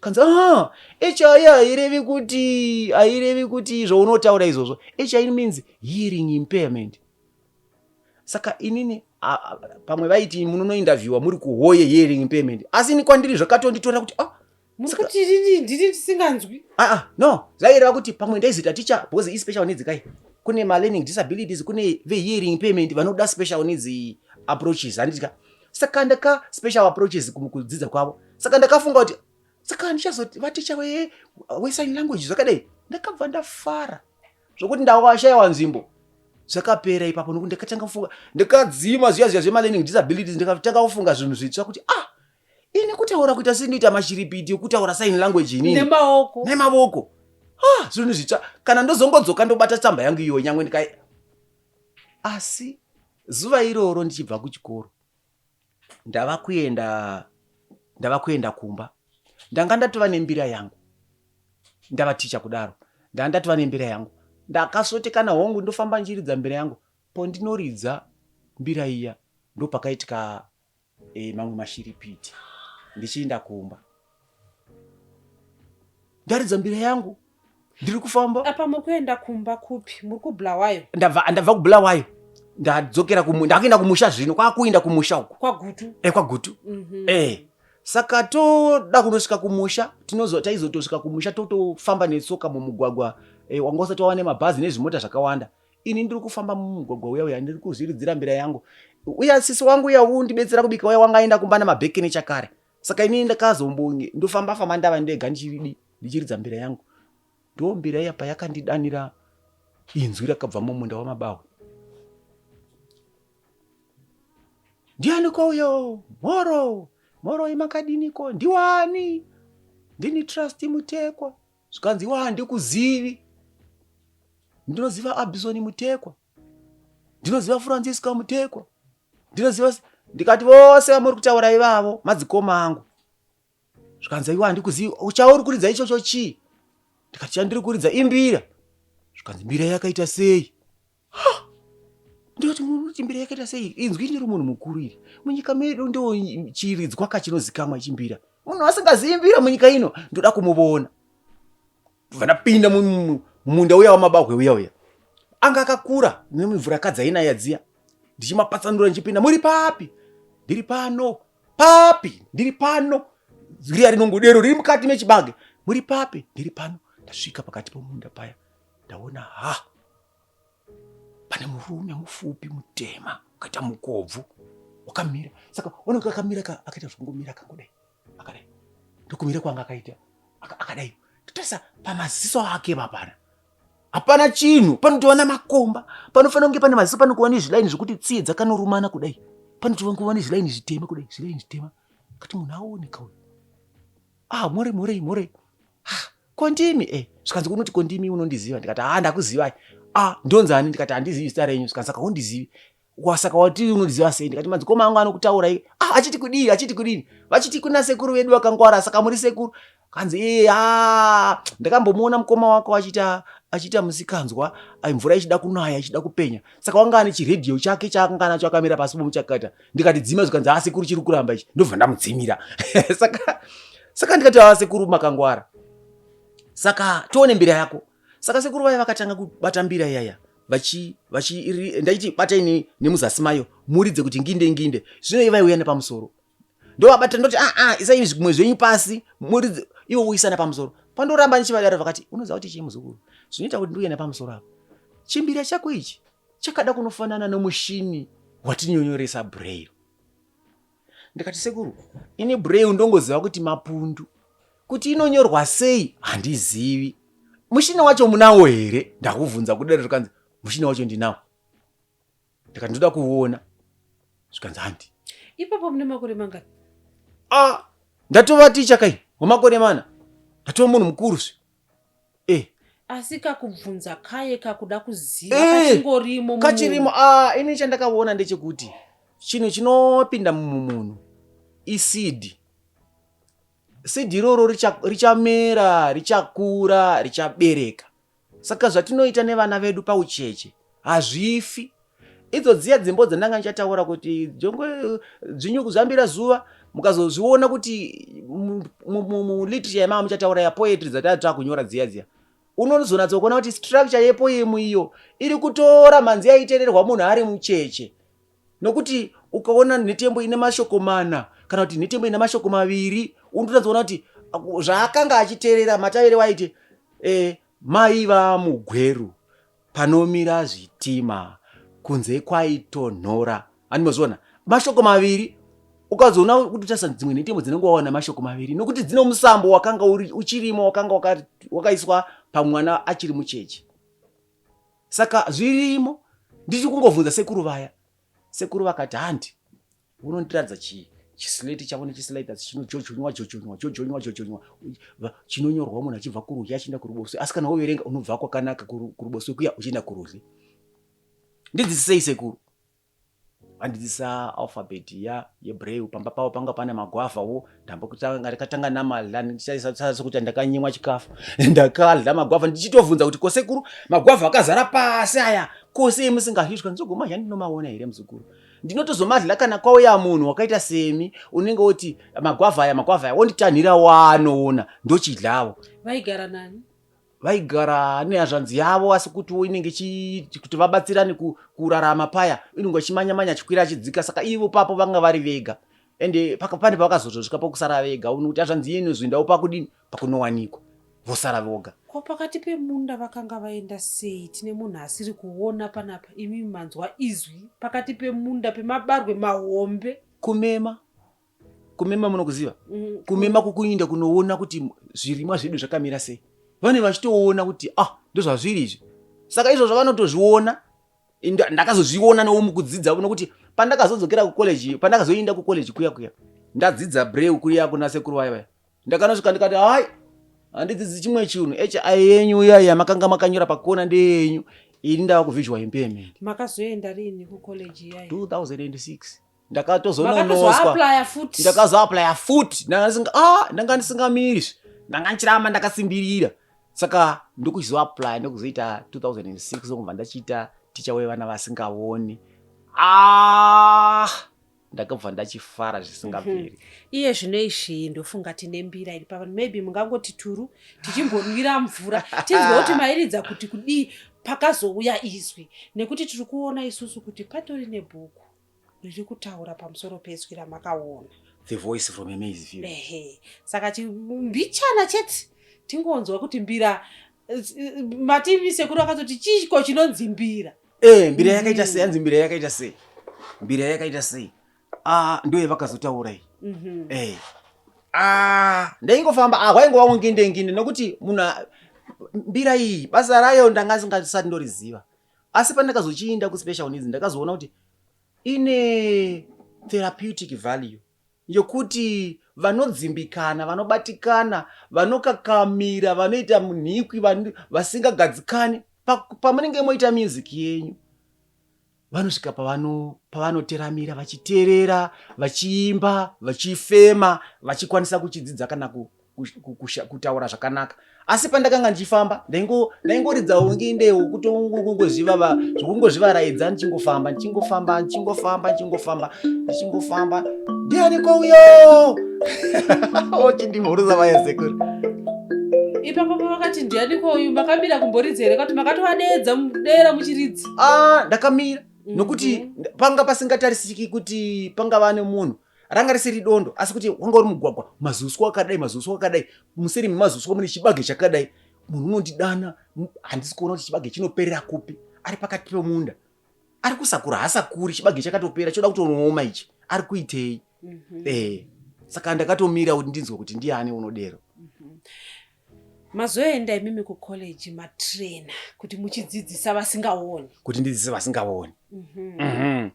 Kanzi ah, hi hairevi kuti, hairevi kuti zvaunotaura izvozvo. Hi means hearing impairment. Saka inini pamwe vaiti munonointerviewa muri kuhoye hearing impairment, asi ini kwandiri zvakatonditora kuti ah, Muri kuti ndini ndisinganzwi? Ah, ah, no, zvaireva kuti pamwe ndaizoita ticha because ispecial needs kai, kune malearning disabilities, kune vehearing impairment vanoda special needs approaches, handiti ka? Saka ndaka special approaches kudzidza kwavo. Saka ndakafunga kuti saka ndichazoti vaticha wesign language zvakadai. Ndakabva ndafara zvokuti ndawashayiwa nzvimbo. Zvakapera ipapo nokuti ndakatanga kufunga, ndakadzima zviya zviya zvemalearning disabilities, ndikatanga kufunga zvinhu zvitsva kuti ah, ini kutaura kuita sendoita mashiripiti ekutaura sign language inini nemaoko. Nemavoko. Ah, zvinhu zvitsva. Kana ndozongodzoka ndobata tsamba yangu iyoyo nyangwe ndikai. Asi zuva iroro ndichibva kuchikoro ndava kuenda kumba, ndanga ndatova nembira yangu. Ndava ticha kudaro, ndanga ndatova nembira yangu. Ndakasotekana hongu, ndofamba ndichiridza mbira yangu. Pondinoridza mbira iya, ndopakaitika mamwe mashiripiti. Ndichiinda kumba, ndaridza mbira yangu, ndiri kufamba. Apa muri kuenda kumba kupi? Muri kuBulawayo? Ndabva kuBulawayo, ndadzokera ndakuenda kumusha zvino, kwakuenda kumusha uku. KwaGutu? E, kwaGutu. Saka toda kunosvika kumusha, taizotosvika kumusha totofamba netsoka mumugwagwa wanga usati wava nemabhazi nezvimota zvakawanda. Ini ndiri kufamba mumugwagwa uya uya, ndiri kuzviridzira mbira yangu. Uya sisi wangu uya undibetsera kubika uya wanga aenda kumba namabheki nechakare. Saka inini ndakazombo ndofamba famba, ndava ndega ndichiridi ndichiridza mbira yangu. Ndo mbira iya payakandidanira inzwi rakabva mumunda wamabahwe: "Ndianiko uyo? Mhoro, mhoro, imakadiniko? Ndiwani? Ndini Trust Mutekwa." Zvikanzi, "Iwa, handikuzivi. Ndinoziva Abisoni Mutekwa, ndinoziva Francisca Mutekwa, ndinoziva." Ndikati, "Vose vamuri kutaura ivavo madzikoma angu." Zvikanzi, "Iwa, handikuzivi. Chauri kuridza ichocho chii?" Ndikati, "Chandiri kuridza imbira." Zvikanzi, "Mbira yakaita sei?" Ndikati, "Unoti mbira yakaita sei? Inzwi ndiri munhu mukuru iri munyika medu, ndo chiridzwa kachinozikamwa chimbira. Munhu asingazivi mbira munyika ino ndoda kumuvona." Bva ndapinda mumunda uya wamabahwe uya uya anga akakura nemvura kadzainaya dziya, ndichimapatsanura ndichipinda. "Muri papi?" "Ndiri pano." "Papi?" "Ndiri pano." Riya rinongodero riri mukati mechibage. "Muri papi?" "Ndiri pano." Ndasvika pakati pomunda paya, ndaona ha, pane murume mufupi mutema akaita mukobvu wakamira. Saka oneka akamira akaita zvekungomira akangodai, akadai, ndokumira kwanga akaita akadai. Totarisa pamaziso ake, papana hapana chinhu. Panotova namakomba, panofanira kunge pane maziso, panokuva nezvilaini zvekuti tsiye dzakanorumana kudai, panotova kuva nezvilaini zvitema kudai, zvilaini zvitema, kati munhu aoneka uyu. "Ah, more more more. Ah, kondimi eh." Zvikanzi, "Unoti kondimi unondiziva?" Ndikati, "Ah, ndakuzivai. Ah, ndonzani?" Ndikati, "Handizivi zita renyu." Zvikanzi, "Saka undizivi, saka wati unondiziva sei?" Ndikati, "Madzikoma angu anokutaurai." "Ah, achiti kudii? Achiti kudini?" "Vachiti kuna sekuru vedu vakangwara. Saka muri sekuru?" Kanzi, "Ee, a ndakambomuona mukoma wako achiita musikanzwa, ai, mvura ichida kunaya, ichida kupenya. Saka wanga ane chiredhiyo chake chaakanga anacho, akamira pasi pomuchakata. Ndikati dzima, zvikanzi, 'A, sekuru, chiri kuramba ichi.' Ndobva ndamudzimira." Saka ndikati, "A, sekuru, makangwara. Saka tione mbira yako." Saka sekuru vaya vakatanga kubata mbira iyaya vachi vachi ndaiti, "Batai nemuzasi mayo muridze kuti nginde nginde." Zvino ivaiuya nepamusoro, ndovabata, ndoti, "Aa, ah, isai zvimwe zvenyu pasi muridze." Ivo uisa nepamusoro. Pandoramba ndichivadaro, vakati, "Unoziva kuti chii, muzukuru, zvinoita kuti ndiuye nepamusoro apa? Chimbira chako ichi chakada kunofanana nomushini watinyonyoresa braille." Ndikati, "Sekuru, ini braille ndongoziva kuti mapundu, kuti inonyorwa sei handizivi. Mushini wacho munawo here?" Ndakubvunza kudaro. Zvikanzi, "Mushini wacho ndinawo." Ndikati, "Ndoda kuuona." Zvikanzi, "Handi." Ipapo mune makore mangani? Ah, ndatova ticha kai wemakore mana, ndatova munhu mukuru zve. Eh. Asi kakubvunza kaye kakuda kuziva eh, kachingorimo. Kachirimo. Ah, ini chandakaona ndechekuti chinhu chinopinda mumunhu iseed. Seed iroro richamera, richakura, richabereka. Saka zvatinoita nevana vedu paucheche hazvifi. Idzo dziya dzimbo dzandanga ndichataura kuti jongwe dzvinyu kuzvambira zuva mukazozviona kuti muliterature yamanga muchataura yapoetry dzatava takunyora dziya dziya unozonatsa kuona kuti structure yepoemu iyo iri kutora mhanzi yaitererwa munhu ari mucheche nokuti ukaona nhetembo ine mashoko mana kana kuti nhetembo ine mashoko maviri unotoratidza kuona kuti zvaakanga achiteerera matavere waiti e, maiva mugweru panomira zvitima kunze kwaitonhora andimozviona mashoko maviri ukazoona kuti tarisa dzimwe nhetembo dzinenge wawana mashoko maviri nokuti dzine musambo wakanga uchirimo wakanga wakaiswa pamwana achiri mucheche saka zvirimo ndichi kungovhunza sekuru vaya sekuru vakati handi unondiratidza chii chislate chavo nechislate asi chinojojonwa jojonwa jojonwa jojonwa chinonyorwa munhu achibva kurudyi achienda kuruboswe asi kana woverenga unobva kwakanaka kuruboswe kuya uchienda kurudyi ndidzidzisei sekuru Vandidzidzisa alphabet iya yebraille pamba pavo panga pane magwavha wo ndambokutanga ndakatanga namadla ndichaisa sekuti ndakanyimwa chikafu ndakadla magwavha ndichitovhunza kuti kosekuru magwavha akazara pasi aya kose musingahyiswa ndizogomazha ndinomaona here muzukuru ndinotozomadla kana kwauya munhu wakaita semi unenge woti magwavha aya magwavha aya wonditanhira waanoona ndochidlawo vaigara nani vaigara nehazvanzi yavo asi kutiwo inenge kuti vabatsirane kurarama paya inenge achimanya manya achikwira achidzika saka ivo papo vanga vari vega ende pane pavakazotosvika pokusara vega uno kuti hazvanzi iye inozoendawo pakudini pakunowanikwa vosara voga ko pakati pemunda vakanga vaenda sei tine munhu asiri kuona panapa imi manzwa izwi pakati pemunda pemabarwe mahombe kumema kumema munokuziva mm. kumema kukuinda kunoona kuti zvirimwa zvedu zvakamira sei vane vachitoona kuti ah ndozvazviri izvi saka izvozvo vanotozviona ndakazozviona newo mukudzidza nokuti pandakazodzokera kucollege pandakazoinda kucollege kuya kuya ndadzidza breu kuya kuna sekuru vaya vaya ndakanosvika ndikati hai handidzidzi chimwe chinhu hi yenyu iya yamakanga makanyora pakona ndeyenyu ini ndava kuvisual impairment makazoenda rini kucollege iyayi 2006 ndakatozononoswa ndakazoaplya futi ah, ndanga ndisingamiri ndanga ndichiramba ndakasimbirira saka ndokuchizoaplya ndokuzoita 2006 ndokubva ndachiita ticha wevana vasingaoni ah ndakabva ndachifara zvisingaperi mhm. iye zvino izvi ndofunga tine mbira iri pavano maybe mungangoti turu tichimbonwira mvura tinzwe kuti mairidza kuti kudii pakazouya izwi nekuti tiri kuona isusu kuti patori nebhuku riri kutaura pamusoro pezwi ramakaona the voice from a maize field ehe saka mbichana chete tingonzwa kuti mbira mativi sekuru akatoti chiiko chinonzi mbira eh mbira yakaita sei hanzi mbira yakaita sei mbira yakaita sei ah ndiyo yavakazotaura iyi mm -hmm. eh ah ndaingofamba ah waingova nginde nginde nokuti munhu mbira iyi basa rayo ndanga singasati ndoriziva asi pandakazochiinda kuspecial needs ndakazoona kuti ine therapeutic value yokuti vanodzimbikana vanobatikana vanokakamira vanoita munhikwi vasingagadzikani pamunenge moita music yenyu vanosvika pavanoteramira vachiteerera vachiimba vachifema vachikwanisa kuchidzidza kana kutaura zvakanaka asi pandakanga ndichifamba ndaingoridza unginde wokutongozvivaraidza ndichingofamba ndichingofamba ndichingofamba ndichingofamba ndichingofamba ndiani kouyo ochindimhuruza vaya sekuru ipapo pavakati ndiani kouyu makamira kumboridza here kati makatovadeedza dera muchiridza ah ndakamira nokuti mm -hmm. panga pasingatarisiki kuti pangava nemunhu ranga risiri dondo asi kuti wanga uri mugwagwa mazuswa akadai mazuswa akadai museri memazuswa mune chibage chakadai munhu unondidana handisi kuona kuti chibage chinoperera kupi ari pakati pemunda ari kusakura hasakuri chibage chakatopera choda kutonooma ichi ari kuitei mm -hmm. eh, saka ndakatomira kuti ndinzwe kuti ndiani unodero mm -hmm. Mazoenda imimi kucollege matrainer kuti muchidzidzisa vasingaoni. Kuti ndidzidzise vasingaoni. Mm -hmm. Mm -hmm.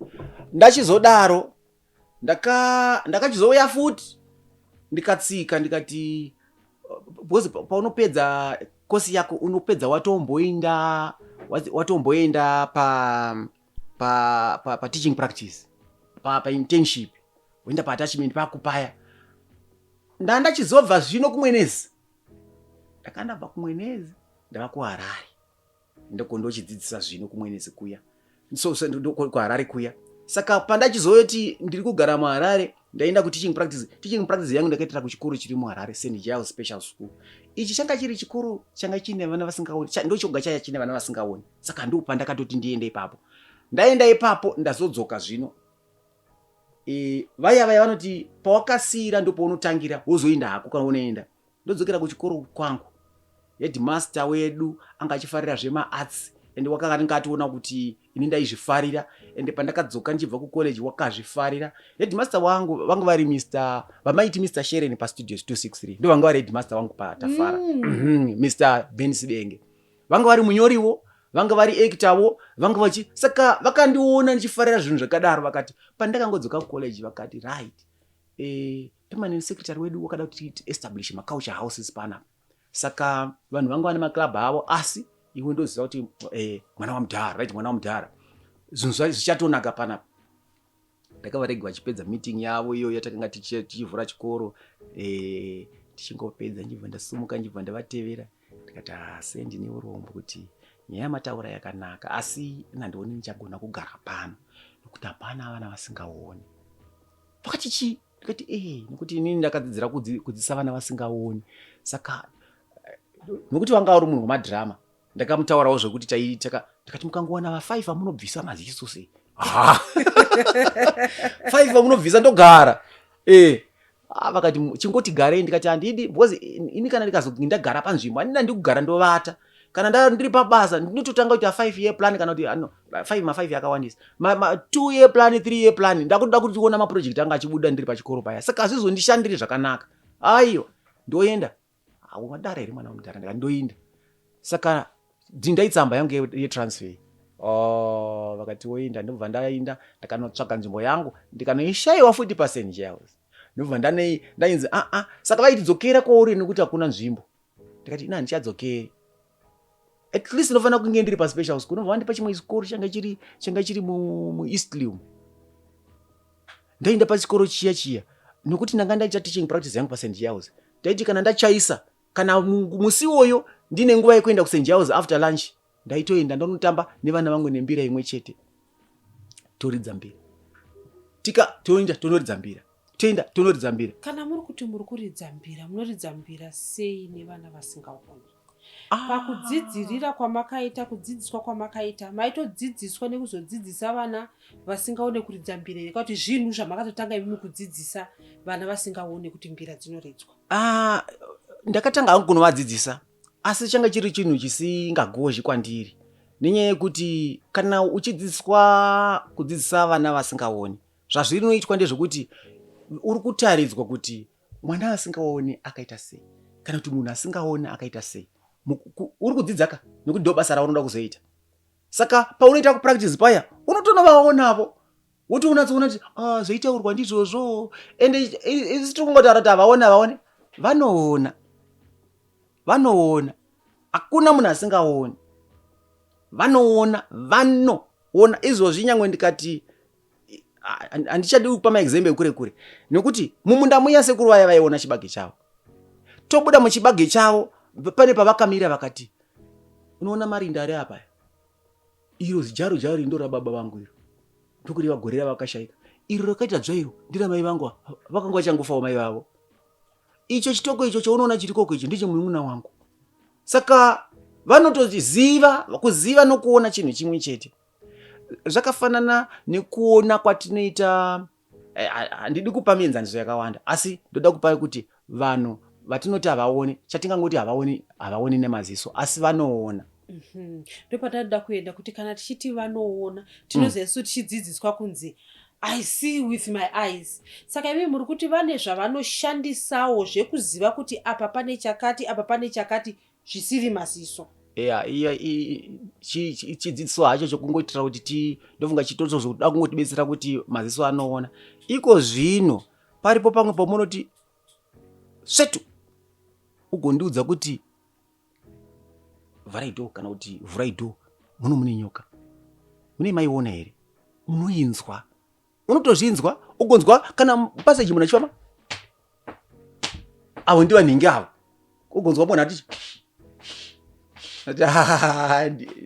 Ndachizodaro Ndakachizouya futi, ndikatsika, ndikati because paunopedza kosi yako unopedza watomboenda pa teaching practice, pa internship, woenda pa attachment pako paya. Ndandachizobva zvino kuMwenezi, ndakandabva kuMwenezi, ndava kuHarare. Ndoko ndochidzidzisa zvino kuMwenezi kuya, so kuHarare kuya. Saka pandachizoti ndiri kugara muHarare, ndaenda kuteaching practice. Teaching practice yangu ndakaitira kuchikoro chiri muHarare, St Giles Special School. Ichi changa chiri chikoro changa chine vana vasingaoni, ndochoga chaya chine vana vasingaoni. Saka ndo pandakatoti ndiende ipapo. Ndaenda ipapo, ndazodzoka zvino. Vaya vaya vanoti pawakasiyira ndopaunotangira, wozoenda hako kana unoenda. Ndodzokera kuchikoro kwangu. Headmaster wedu anga achifarira zvemaarts and wakanga ationa kuti ini ndaizvifarira, ende pandakadzoka ndichibva kucollege wakazvifarira. Headmaster wangu vanga vari Mr vamaiti Mr Sheren paStudios 263, ndo vanga vari headmaster wangu paTafara. Mr Ben Sidenge vanga vari munyoriwo, vanga vari actorwo, vanga vachi saka vakandiona ndichifarira zvinhu zvakadaro. Vakati pandakangodzoka kucollege vakati, "Right, permanent secretary wedu wakada kuti establish maculture houses panapa, saka vanhu vanga vane maclub avo, asi iwe ndoziva kuti mwana wamudhara, right, mwana wamudhara, zvinhu zvichatonaka panapa." Ndakavarega vachipedza meeting yavo iyoyo yatakanga tichivhura chikoro. Tichingopedza, ndibva ndasumuka, ndibva ndavatevera, ndikati, "Asi ndine urombo kuti nyaya yamataura yakanaka, asi nandioni ndichagona kugara pano nokuti hapana vana vasingaoni." Vakati, "Chii?" Ndikati, "Ee, nekuti inini ndakadzidzira kudzidzisa vana vasingaoni." Saka nokuti vanga vari munhu wemadhirama, ndakamutaurawo zvekuti taitaka, ndikati, "Mukangowana va5 vamunobvisa maziso sei, 5 vamunobvisa, ndogara." Ah, vakati, "Chingoti garei." Ndikati, "Handidi, because ini kana ndikazondagara panzvimbo handina ndikugara, ndovata. Kana ndiri pabasa ndinototanga kuita 5 year plan, kana kuti ano 5 ma5 yakawandisa, ma 2 year plan, 3 year plan. Ndakutoda kuti tiona maproject anga achibuda ndiri pachikoro paya, saka hazvizondishandiri zvakanaka. Aiwa, ndoenda." "Wadara here, mwana wamudhara?" Ndikati, "Ndoinda." Saka ndindai tsamba yangu yetransfer. Oh, vakati, "Woinda." Ndobva ndainda, ndakanotsvaga nzvimbo yangu, ndikanoishayiwa futi paSt Giles. Ndobva ndainzi aa, saka vaiti, "Dzokera kwauri nekuti hakuna nzvimbo." Ndikati, "Ina handichadzokeri, at least ndinofanira kunge ndiri paspecial school." Ndobva vandipa chimwe chikoro changa chiri muEastlea. Ndaenda pachikoro chiya chiya nokuti ndanga ndaita teaching practice yangu paSt Giles. Ndaiti kana ndachaisa, kana musi iwoyo ndine nguva yekuenda kuSt Giles after lunch, ndaitoenda ndonotamba nevana vangu nembira imwe chete, toridza mbira, tika toenda tonoridza mbira, toenda tonoridza mbira. Kana muri kuti muri kuridza mbira, munoridza mbira sei nevana vasingaoni? Pakudzidzirira kwamakaita, kudzidziswa kwamakaita, maitodzidziswa nekuzodzidzisa vana vasingaone kuridza mbira here, kuti zvinhu zvamakatotanga imimi kudzidzisa vana vasingaone kuti mbira dzinoridzwa? Ah, ndakatanga hangu kunovadzidzisa, asi changa chiri chinhu chisingagozhi kwandiri, nenyaya yekuti kana uchidzidziswa kudzidzisa vana vasingaoni, zvazvinoitwa ndezvekuti uri kutaridzwa kuti mwana asingaoni akaita sei, kana kuti munhu asingaoni akaita sei. Uri kudzidza ka, nekuti ndo basa raunoda kuzoita. Saka paunoita kupractice paya, unotonovaonavo, wotoonatsoona kuti, "Ah, zvaitaurwa ndizvozvo." Ende isi tiri kungotaura kuti havaoni, havaoni. Vanoona, vanoona, hakuna munhu asingaoni. Vanoona, vanoona. Izvozvi nyangwe ndikati handichadi kupa maexample ekure kure, nekuti mumunda muya sekuru vaya vaiona chibage chavo, tobuda muchibage chavo, pane pavakamira vakati, "Unoona marinda ari apa, iro zijaro jaro ndo rababa vangu iro, ndokureva gore ravakashaika. Iro rakaita dzvairo ndiramai vangu, vakanga vachangofawo mai vavo. Icho chitoko icho chaunoona chirikoko icho ndechemunun'una wangu." Saka vanotoziva, kuziva nokuona chinhu chimwe chete. Zvakafanana nekuona kwatinoita. Handidi kupa mienzaniso yakawanda, asi ndoda kupa kuti vanhu vatinoti havaoni, chatingangoti havaoni, havaoni nemaziso, asi vanoona. Ndopatinoda kuenda, kuti kana tichiti vanoona, tinoziva isu tichidzidziswa kunzi, "I see with my eyes." Saka imi muri kuti vane zvavanoshandisawo zvekuziva kuti apa pane chakati, apa pane chakati, zvisiri maziso. Yeah, chidzidziso hacho chokungoitira kuti ti ndofunga chitozoda kungotibetsera kuti maziso anoona. Iko zvino paripo pamwe pomunoti svetu ugondiudza kuti vharai door kana kuti vhurai door, muno mune nyoka. Mune maiona here? Munoinzwa, unotozvinzwa, ugonzwa kana passage munhu achifamba, avo ndivanhingi avo, ugonzwa munhu ati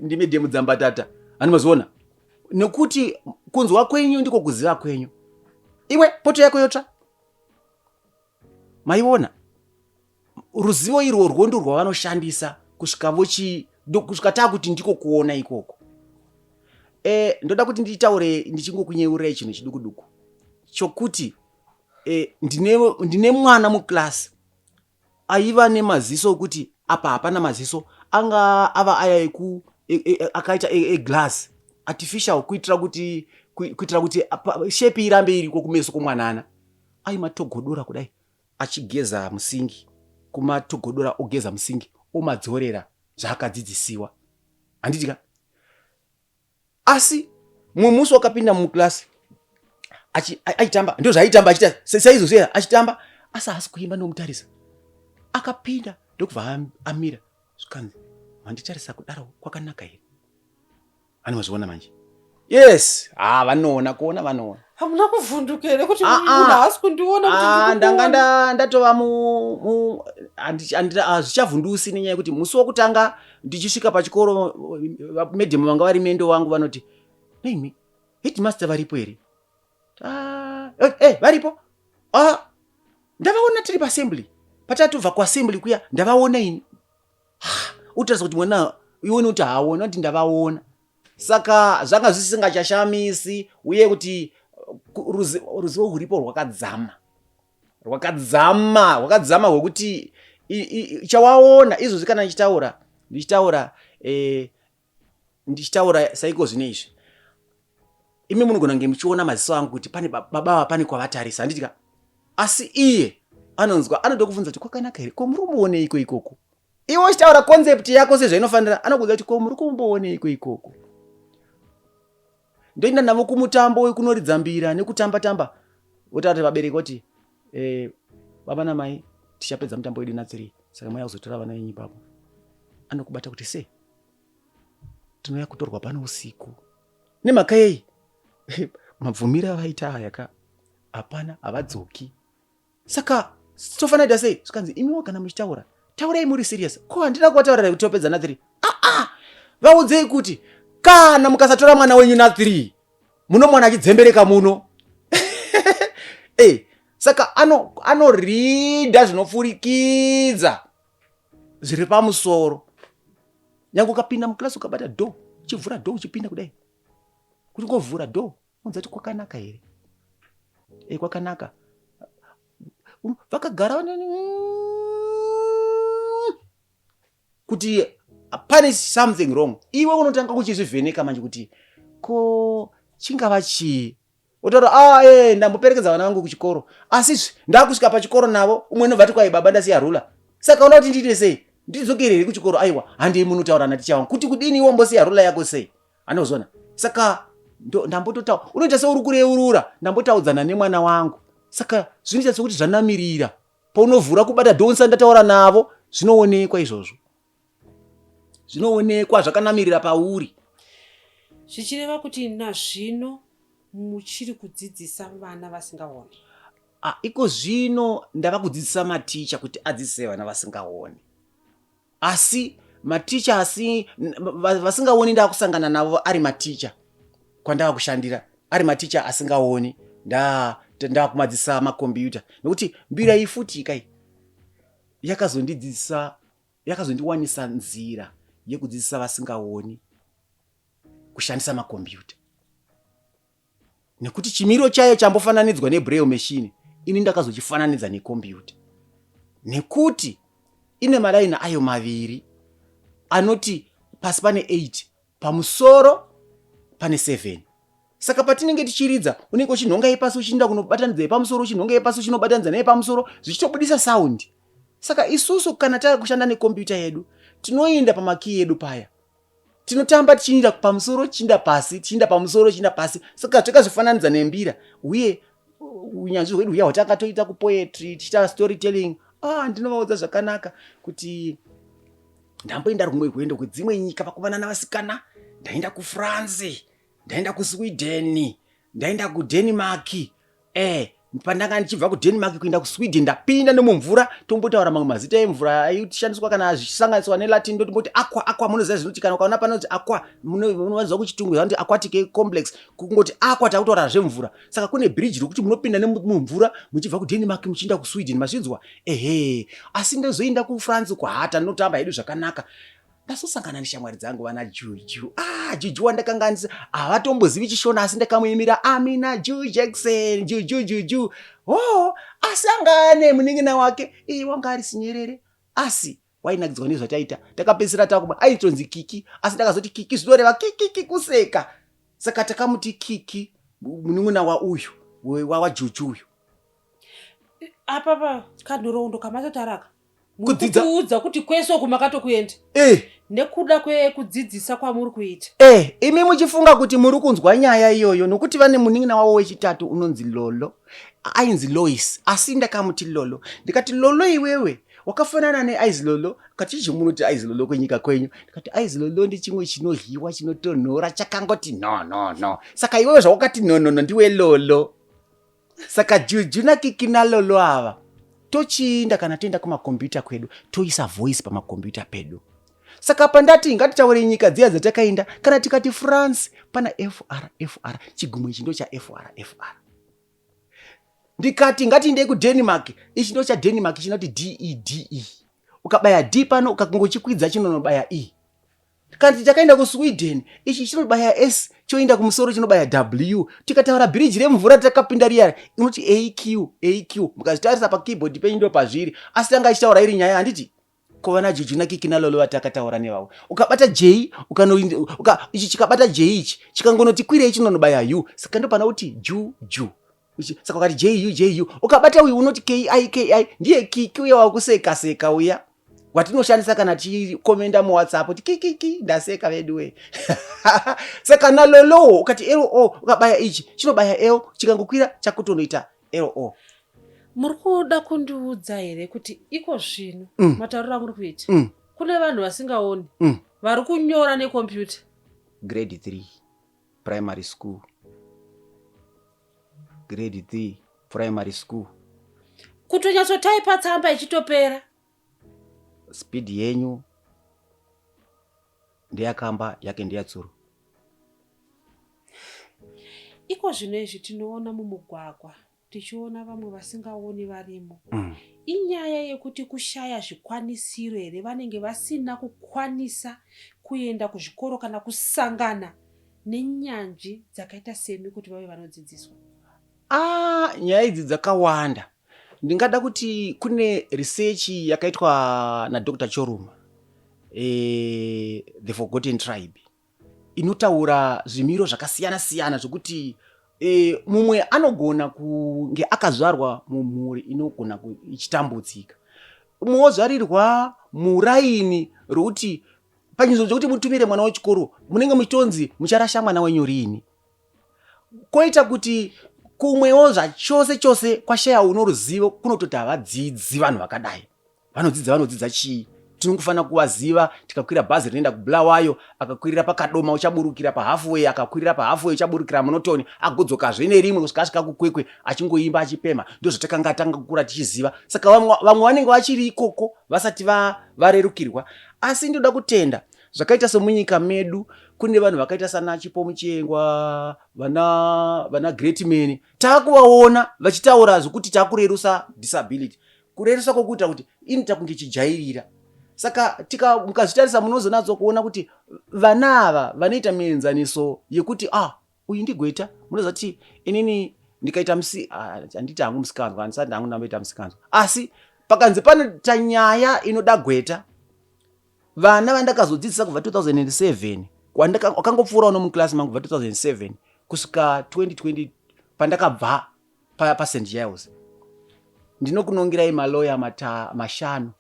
ndime dhemu dzambatata. Hani maziona nekuti kunzwa kwenyu ndiko kuziva kwenyu. Iwe poto yako yotsva, maiona ruzivo irworwo ndirwo rwavanoshandisa kusvika vochi kusvika taakuti ndiko kuona ikoko. Ndoda kuti nditaure ndichingokunyeurirai chinhu chiduku duku chokuti ndine mwana muklasi aiva nemaziso okuti apa hapana maziso, anga ava aya eku akaita eglass artificial kuitira kuti shape irambe iriko kumeso kwomwanana. Aimatogodora kudai achigeza musingi, kumatogodora ogeza musingi omadzorera zvaakadzidzisiwa, handiti ka? Asi mumwe musi wakapinda muklasi achitamba, ndo zvaaitamba achiita saizvozvo achitamba, asi haasi kuimba. Ndomutarisa akapinda ndokubva amira, zvikanzi, "Manditarisa kudaro kwakanaka here?" Ani mazviona manje? Yes, ha, vanoona, kuona vanoona. Hamuna kuvhunduka here kuti munhu haasi kundiona kuti ndiri Ndanga kuona? Ndatova hazvichavhundusi nenyaya yekuti musi wokutanga ndichisvika pachikoro, madam vanga vari mendo wangu vanoti, "Neimi headmaster varipo here?" "Ah, varipo. Ah, ndavaona tiri paassembly, patatobva kuassembly kuya ndavaona ini." Utarisa kuti mwana ione kuti haaona kuti ndavaona, saka zvanga zvisingachashamisi. Uye kuti ruzivo huripo rwakadzama, rwakadzama, rwakadzama hwekuti chawaona izvozvi kana ndichitaura saiko zvino izvi, imi munogona kunge muchiona maziso angu kuti pane baba ava pane kwavatarisa, handiti ka? Asi iye anonzwa, anoda kubvunza kuti kwakanaka here, ko muri kumbooneiko ikoko? Iwe uchitaura concept yako sezvainofanira, anokuudza kuti ko muri kumbooneiko ikoko? Ndoenda navo kumutambo wekunoridza mbira nekutamba tamba, votaura kuti vabereki voti, "Baba namai, tichapedza mutambo wedu na3, saka mauya kuzotora vana venyu ipapo." Anokubata kuti sei tinouya kutorwa pano usiku, nemhaka yei? Mabvumiro avaita aya ka, hapana, havadzoki, saka tofanira kuita sei? Zvikanzi, "Imiwo kana muchitaura taurai muri serious." Ko handina kuvataurira kuti topedza na3? Aa, vaudzei kuti kana mukasatora mwana wenyu na3, muno mwana achidzembereka muno. Saka anoridha zvinopfurikidza zviri pamusoro. Nyange ukapinda muklasi ukabata door, uchivhura door, uchipinda kudai, kuti ngovhura door, unza kuti kwakanaka here? Kwakanaka. Vakagara kuti pane something wrong. Iwe unotanga kuchizvivheneka manje kuti ko chingava chii? Otaura, "Ah, ndamboperekedza vana vangu kuchikoro, asi ndakusvika pachikoro navo, umwe nobva ti kwai baba ndasiya ruler, saka unoda kuti ndiite sei? Ndidzokere here kuchikoro?" "Aiwa, handei munotaura naticha wangu kuti kudini. Iwe mbosiya ruler yako sei?" Anozona. Saka ndambototaura, unoita seuri kureurura, ndambotaudzana nemwana wangu, saka zvinoita sekuti zvanamirira paunovhura kubata dhonsa, ndataura navo. Zvinoonekwa izvozvo, zvinoonekwa zvakanamirira pauri. Zvichireva kuti nazvino muchiri kudzidzisa vana vasingaoni? Ah, iko zvino ndava kudzidzisa maticha kuti adzidzise vana vasingaoni. Asi maticha asi vasingaoni ndava kusangana navo ari maticha kwandava kushandira, ari maticha asingaoni, ndava kumadzidzisa makombiyuta, nekuti mbira iyi futi kai yakazondidzidzisa, yakazondiwanisa nzira yekudzidzisa vasingaoni kushandisa makombiyuta, nekuti chimiro chayo chambofananidzwa nebraille machine, ini ndakazochifananidza nekombiyuta, nekuti ine maraini ayo maviri anoti pasi pane 8, pamusoro pane 7. Saka patinenge tichiridza, unenge uchinhonga yepasi uchiinda kunobatanidza yepamusoro, uchinhonga yepasi uchinobatanidza neyepamusoro, zvichitobudisa saundi. Saka isusu kana tava kushanda nekombiyuta yedu, Tinoenda pamakii edu paya, tinotamba tichiinda pamusoro tichiinda pasi, tichiinda pamusoro tichiinda pasi. Saka takazvifananidza nembira, uye unyanzvi hwedu huya hwatanga toita kupoetry, tichiita storytelling. Ah, ndinovaudza zvakanaka kuti ndamboenda rumwe rwendo kwedzimwe nyika vakomana navasikana. Ndaenda kuFrance, ndaenda kuSweden, ndaenda kuDenmark. Pandanga ndichibva kuDenmark kuenda kuSweden, ndapinda nemumvura. Tombotaura mamwe mazita emvura aishandiswa kana zvichisanganiswa neLatin. Ndotimboti aqua. Aqua munoziva zvinoti kana ukaona panoti aqua, munoziva kuchitungu zvanoti aquatic complex. Kungoti aqua, takutaura zvemvura. Saka kune bridge rokuti munopinda nemumvura muchibva kuDenmark muchienda kuSweden, mazvinzwa? Ehe. Asi ndozoenda kuFrance kwahata, ndinotamba hedu zvakanaka. Ndazosangana neshamwari dzangu vana Juju. Ah, Juju wandakanganisa havatombozivi chiShona, asi ndakamuimira Amina Ju Jackson, Juju Juju. Oh, asi anga ane munin'ina wake iye wanga ari sinyerere, asi wainakidzwa nezvataita. Takapedzisira takuba aitonzi Kiki, asi ndakazoti Kiki zvinoreva kikiki, kuseka. Saka takamuti Kiki, munin'ina wauyu waJuju uyu. Apa pa kanhoroondo kamatotaraka Kudzidza. Kuudza kuti kwese uku makatokuenda nekuda kwekudzidzisa kwamuri kuita. Imi muchifunga kuti muri kunzwa nyaya iyoyo nokuti vane munin'ina wavo wechitatu unonzi Lolo, ainzi Lois, asi ndakamuti Lolo. Ndikati, "Lolo, iwewe wakafanana neaice lolo." Kati, "Chii munoti ice lolo kwenyika kwenyu?" Ndikati, "Ice lolo ndechimwe chinodyiwa chinotonhora chakangoti no no no. Saka iwewe zvawakati no no no, ndiwe Lolo." Saka Juju naKiki naLolo ava tochiinda kana toenda kumakombiyuta kwedu, toisa voice pamakombiyuta pedu. Saka pandati ngatitaure nyika dziya dzatakaenda, kana tikati France, pana FR FR, chigumwe ichi ndo chaFR FR. Ndikati ngatiendei kuDenmark, ichi ndo chaDenmark chinoti DEDE. Ukabaya D pano, ukakungochikwidza chinonobaya E. Kana takaenda kuSweden, ichi chinobaya S, choenda kumusoro chinobaya W. Tikataura bhiriji remvura takapinda riya, inoti AQ AQ. Mukazvitarisa pakeyboard penyu ndo pazviri. Asi tanga ichitaura iri nyaya, handiti? Ko vana Juju naKiki naLolo vatakataura nevavo, ukabata J ukano, ichi chikabata J, ichi chikangonoti kwirei chinonobaya U. Saka ndo pana kuti ju ju. Saka ukati J U J U, ukabata uyu unoti K I K I, ndiye Kiki uya wakuseka seka uya watinoshandisa kana tichikomenda muWhatsApp kuti kikiki, ndaseka veduwe. Saka naLolowo ukati L O, ukabaya ichi chinobaya L, chikangokwira chakutonoita L O. Muri kuda kundiudza here kuti iko zvino matauriro amuri kuita kune vanhu vasingaoni vari kunyora nekombiyuta? Grade 3 primary school, grade 3 primary school. Kutonyatsotaipa tsamba ichitopera? Speed yenyu ndeyakamba yake ndeyatsuro. Iko zvino izvi tinoona mumugwagwa tichiona vamwe vasingaoni varimo. Inyaya yekuti kushaya zvikwanisiro here, vanenge vasina kukwanisa kuenda kuzvikoro kana kusangana nenyanzvi dzakaita semi kuti vave vanodzidziswa? Ah, nyaya idzi dzakawanda. Ndingada kuti kune research yakaitwa naDr Choruma, The Forgotten Tribe, inotaura zvimiro zvakasiyana siyana zvokuti mumwe anogona kunge akazvarwa mumhuri inogona ichitambudzika, mumwe wozvarirwa muraini rokuti pachinzvimbo chekuti mutumire mwana wechikoro munenge muchitonzi mucharasha mwana wenyu riini. Koita kuti kumwewo zvachose chose kwashaya uno ruzivo, kunototi havadzidzi. Vanhu vakadai vanodzidza, vanodzidza chii? Tinongofanira kuvaziva. Tikakwira bhazi rinoenda kuBulawayo, akakwirira paKadoma uchaburukira pahalfway, akakwirira pahalfway uchaburukira Munotoni, agodzokazve nerimwe kusvika asvika kuKwekwe achingoimba achipemha. Ndo zvatakanga tanga kukura tichiziva. Saka vamwe vanenge vachiri ikoko vasati varerukirwa. Asi ndinoda kutenda zvakaita semunyika medu kune vanhu vakaita sana Chipo Muchengwa, vana great man, taakuvaona vachitaura zvokuti taakurerusa disability, kurerusa kwokuita kuti inoita kunge chijairira. Saka tika mukazvitarisa munozonatso kuona kuti vana ava vanoita mienzaniso yekuti, ah, uyu ndigweta. Munoziva kuti inini ndikaita musi, ah, handiti hangu musikanzwa, handisati hangu ndamboita musikanzwa, asi pakanzi panoita nyaya inoda gweta, vana vandakazodzidzisa kubva 2007, wakangopfuurawo nomuklasi mangu kubva 2007 kusvika 2020 pandakabva paSt Giles, ndinokunongirai maloya mashanu.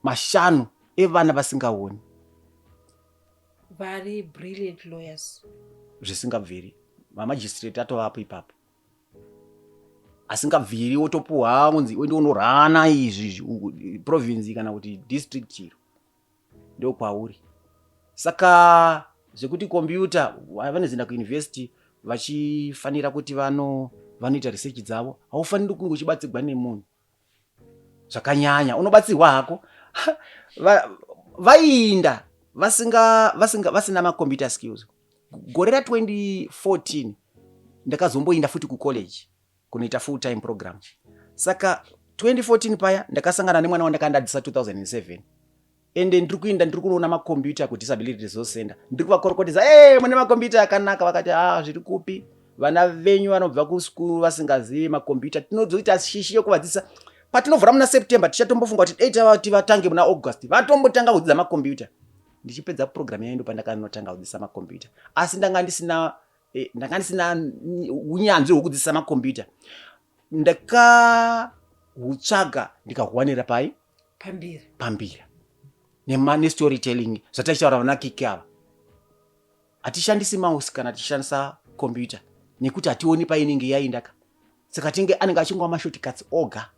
Mashanu evana vasingaoni. Vari brilliant lawyers. Zvisingabviri. Mamagistrate atovapo ipapo. Asingabviri wotopuhwa unzi uende unorana izvi province kana kuti district chiro. Ndokwauri. Saka zvekuti computer vanozoenda kuuniversity vachifanira kuti vano vanoita research dzavo haufaniri kunge uchibatsirwa nemunhu zvakanyanya unobatsirwa hako vaiinda vasinga vasinga vasina macomputer skills gore ra 2014 ndakazomboinda futi kucollege kunoita full time program saka 2014 paya ndakasangana nemwana wandakandadzisa 2007 ende ndiri kuinda ndiri kunoona makombiyuta kudisability resource center ndiri kuvakorokotedza e mune makombiyuta akanaka vakati a ah, zviri kupi vana venyu vanobva kuskuru vasingazivi makombiyuta tinozoita shishi yokuvadzidzisa patinovhura muna september tichatombofunga kuti dei tavati vatange muna august vatombotanga kudzidza makombiyuta ndichipedza program yayo ndopandakanotanga kudzidzisa makombiyuta asi ndanga ndisina eh, ndanga ndisina unyanzvi hwekudzidzisa makombiyuta ndakahutsvaga ndikahuwanira pai pambira pambira nestory telling zvataichitaura vana kiki ava hatishandisi mouse kana tichishandisa computer nekuti hationi painenge yainda ka saka tinge anenge achingova mashortcuts oga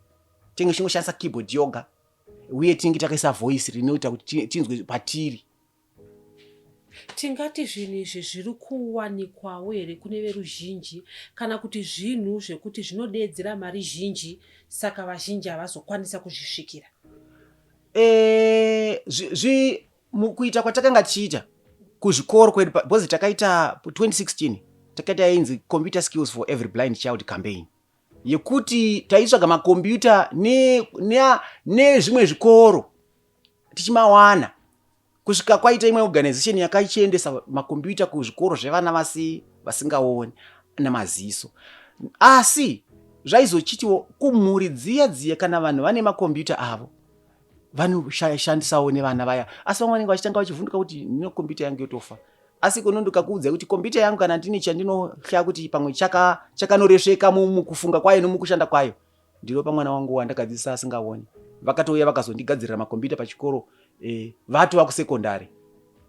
tinge chingoshandisa keyboard yoga uye tinenge takaisa voice rinoita kuti tinzwe patiri Tingati zvinhu izvi zviri kuwanikwawo here kune veruzhinji kana kuti zvinhu zvekuti zvinodeedzera mari zhinji saka vazhinji havazokwanisa kuzvisvikira? E, zvi, mukuita kwatakanga tichiita kuzvikoro kwedu because takaita 2016 takaita yainzi computer skills for every blind child campaign yekuti taitsvaga makombiyuta nezvimwe ne, ne zvikoro tichimawana kusvika kwaita imwe organization yakaichiendesa makombiyuta kuzvikoro zvevana vasi vasingaoni nemaziso asi zvaizochitiwo kumhuri dziya dziya kana vanhu vane makombiyuta avo vanoshandisawo nevana vaya asi vamwe vanenge vachitanga vachivhunduka kuti ndino kombiyuta yangu yotofa asi kuno ndikakuudza kuti kombiyuta yangu kana ndine chandinohla kuti pamwe chakanoresveka mukufunga kwayo nomukushanda kwayo ndinopa mwana wangu wandakadzidzisa asingaoni vakatouya vakazondigadzirira makombiyuta pachikoro eh, vatova kusekondari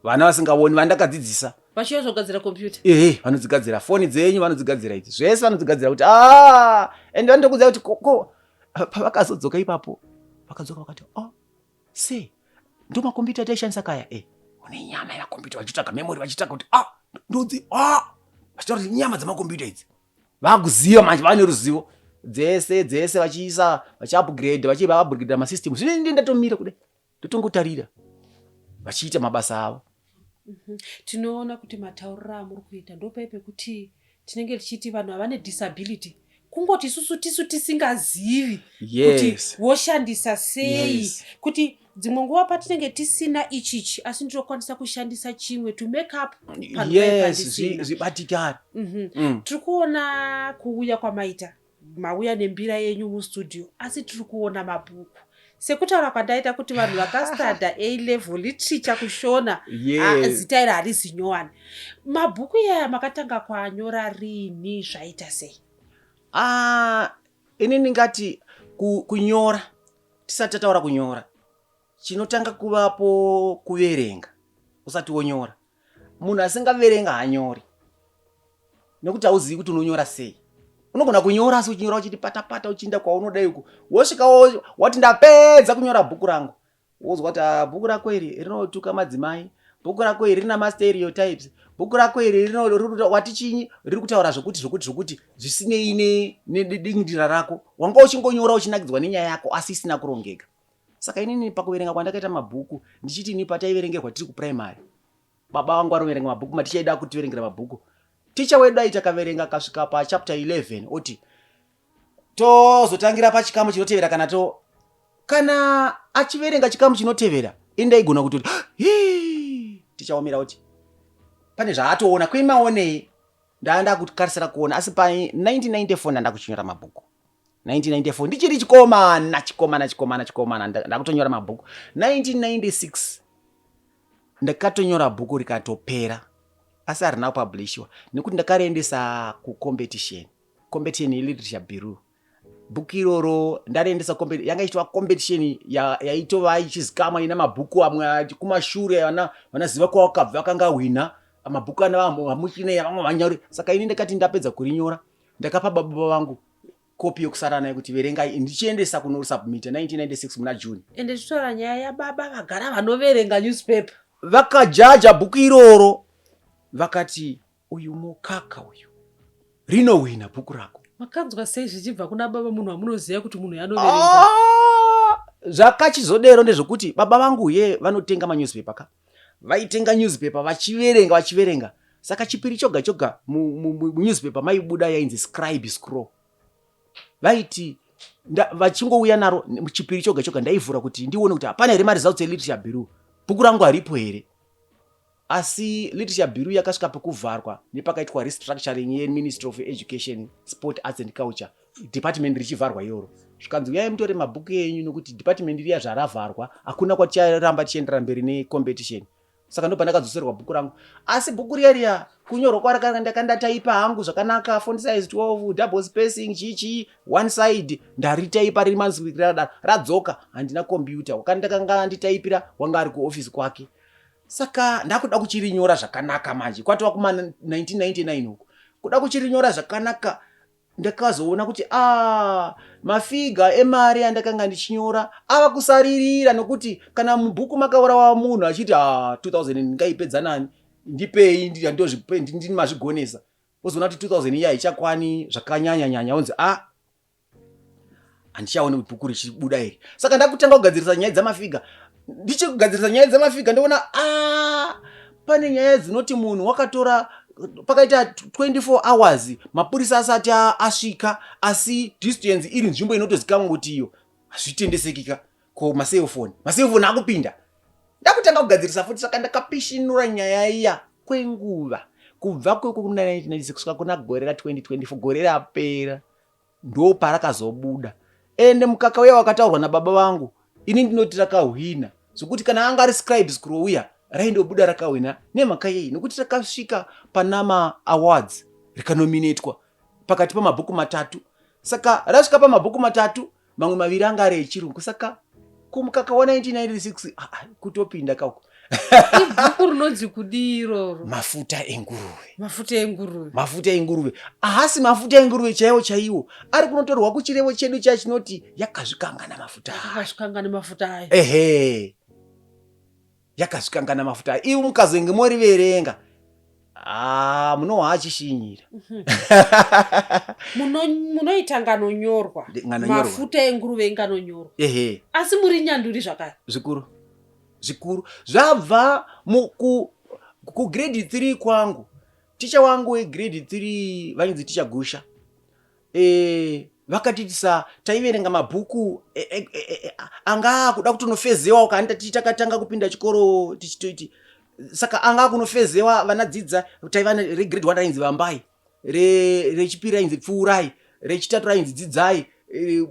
vana vasingaoni vandakadzidzisa vachiuya zvogadzira kombiyuta ehe vanodzigadzira foni dzenyu vanodzigadzira idzi zvese vanodzigadzira kuti a and vanotokuudza kuti ko pavakazodzoka ipapo vakadzoka vakati oh se ndo makombiyuta ataishandisa kaya e une nyama yemakombiyuta vachitsvaga memory vachitsvaga kuti ah ndodzi ah vachitaura kuti nyama dzemakombiyuta idzi vakuziva manje vane ruzivo dzese dzese vachiisa vachiupgrade vachiupgrade masystem zvino ndi ndatomira kudai ndotongotarira vachiita mabasa avo mhm. Tinoona kuti matauriro amuri kuita ndopai pekuti tinenge tichiti vanhu havane disability kungoti isusu tisu tisingazivi kuti voshandisa sei yes. Kuti dzimwe nguva patinenge tisina ichichi asi ndinokwanisa kushandisa chimwe to make up. Yes, zvibatikana. Tiri kuona kuuya kwamaita mauya nembira yenyu mustudio asi tiri kuona mabhuku sekutaura kwandaita kuti vanhu vakastada A level literature kushona yes. Zita iri harizi nyowani. Mabhuku iyaya makatanga kuanyora riini zvaita sei? Ah, ini ndingati kunyora tisati tataura kunyora chinotanga kuvapo kuverenga usati wonyora. Munhu asingaverenga haanyori nekuti hauzivi kuti unonyora sei. Unogona kunyora asi uchinyora uchiti patapata uchiinda kwaunoda uku wosvika wati ndapedza kunyora bhuku rangu wozwa kuti ah, bhuku rako iri rinotuka madzimai bhuku rako iri rina mastereotypes bhuku rako iri wati chinyi riri kutaura zvokuti zvokuti zvokuti zvisinei nedingindira rako wanga uchingonyora uchinakidzwa nenyaya yako asi isina kurongeka saka inini pakuverenga kwandakaita mabhuku ndichiti ini pataiverengerwa tiri kupuraimary baba vangu vanoverenga mabhuku maticha edu akutiverengera mabhuku ticha wedu aiti akaverenga akasvika pachapter 11 oti tozotangira pachikamu chinotevera kana to kana achiverenga chikamu chinotevera ini ndaigona kutoti tichaomera kuti pane zvaatoona kwemaonei ndanga ndakukarisira kuona asi pa 1994 ndanda kuchinyora mabhuku 1994 ndichiri chikomana chikomana chikomana chikomana ndakutonyora mabhuku 1996 ndakatonyora bhuku rikatopera asi harina kupublishiwa nekuti ndakariendesa kucompetition competition yeliterature bureau. Bhuku iroro ndariendesa, yanga ichitova competition yaitova ichizikamwa, ina mabhuku amwe kumashure vana vanaziva kwawakabva vakanga hwina mabhuku ana vamuchine vamwe vanyori. Saka ini ndakati ndapedza kurinyora, ndakapa baba vangu kopi yokusara nayo kuti verengai, ndichiendesa kunosubmita 1996 muna June. Ende tichitaura nyaya yababa vagara vanoverenga newspaper. Vakajaja bhuku iroro, vakati, "Uyu mukaka uyu, rinohwina bhuku rako." Makanzwa sei zvichibva kuna baba, munhu wamunoziva kuti munhu yanoverenga? Ah, zvakachizodero ndezvokuti baba vangu ye vanotenga manewspaper ka, vaitenga newspaper vachiverenga, vachiverenga. Saka Chipiri choga choga munewspaper maibuda yainzi Scribe Scroll. Vaiti vachingouya naro Chipiri choga choga, ndaivhura kuti ndione kuti hapana here maresults eliterature bureau, bhuku rangu haripo here. Asi Literature Bureau yakasvika pekuvharwa nepakaitwa restructuring yeMinistry of Education, Sport, Arts and Culture, department richivharwa iroro. Zvikanzi, "Uyai mutore mabhuku enyu nokuti department riya zvaravharwa, hakuna kwaticharamba tichiendera mberi necompetition." Saka ndo pandakadzoserwa bhuku rangu. Asi bhuku riya riya kunyorwa kwarakanga, ndakandataipa hangu zvakanaka, font size 12, double spacing, chii chii, one side. Ndaritaipa riri manuscript rakadaro, radzoka. Handina computer, wakandakanga nditaipira wanga ari kuofisi kwake. Saka ndakuda kuchirinyora zvakanaka manje, kwatova kuma 1999 uku, kuda kuchirinyora zvakanaka. Ndakazoona kuti a mafiga emari andakanga ndichinyora ava kusaririra, nokuti kana mubhuku makaurawa munhu achiti, "A 2000 ndingaipedza nani? Ndipei, ndini mazvigonesa," wozoona kuti 2000 iya haichakwani zvakanyanya nyanya, onzi, "A, handichaoni bhuku richibuda iri." Saka ndakutanga kugadzirisa nyaya dzamafiga. Ndichikugadzirisa nyaya dzamafiga, ndoona a pane nyaya dzinoti munhu wakatora pakaita 24 hours mapurisa asati asvika, asi distance iri nzvimbo inotozikamwa kuti iyo hazvitendesekika. Ko maselfoni, maselfoni akupinda, ndakutanga kugadzirisa futi. Saka ndakapishinura nyaya iya kwenguva, kubva kwekuna 1996 kusvika kuna gore ra2024, gore rapera, ndo parakazobuda. Ende mukaka uya wakataurwa nababa vangu, ini ndinoti rakahwina, zvokuti kana anga ari Scribe Scroll uya, raindobuda rakahwina. Nemhaka yei? Nokuti rakasvika panama awards, rikanominetwa pakati pamabhuku matatu. Saka rasvika pamabhuku matatu, mamwe maviri anga ari echirungu. Saka kumukaka wa1996, ah, ah, kutopinda kauko. Ibhuku rinonzi kudii iroro? Mafuta Enguruve. Mafuta Enguruve. Mafuta Enguruve ahasi mafuta enguruve chaiwo chaiwo, ari kunotorwa kuchirevo chedu cha chinoti, "Yakazvikangana mafuta aya." Akazvikangana mafuta aya. Ehe, yakazvikangana mafuta aya. Iwe mukazenge moriverenga, ah, munohwa achishinyira. Munoita nganonyorwa? Nganonyorwa. Mafuta Enguruve inganonyorwa? Ehe. Asi muri nyanduri zvakare? Zvikuru, zvikuru. Zvabva kugrade 3 kwangu. Ticha wangu wegrade 3 vainzi Ticha Gusha. Vakatiitisa, taiverenga mabhuku anga akuda kutonofezewa kana takatanga kupinda chikoro tichitoiti. Saka anga akunofezewa, vanadzidza taiva regrade 1 rainzi Vambai, rechipiri rainzi Pfuurai, rechitatu rainzi Dzidzai,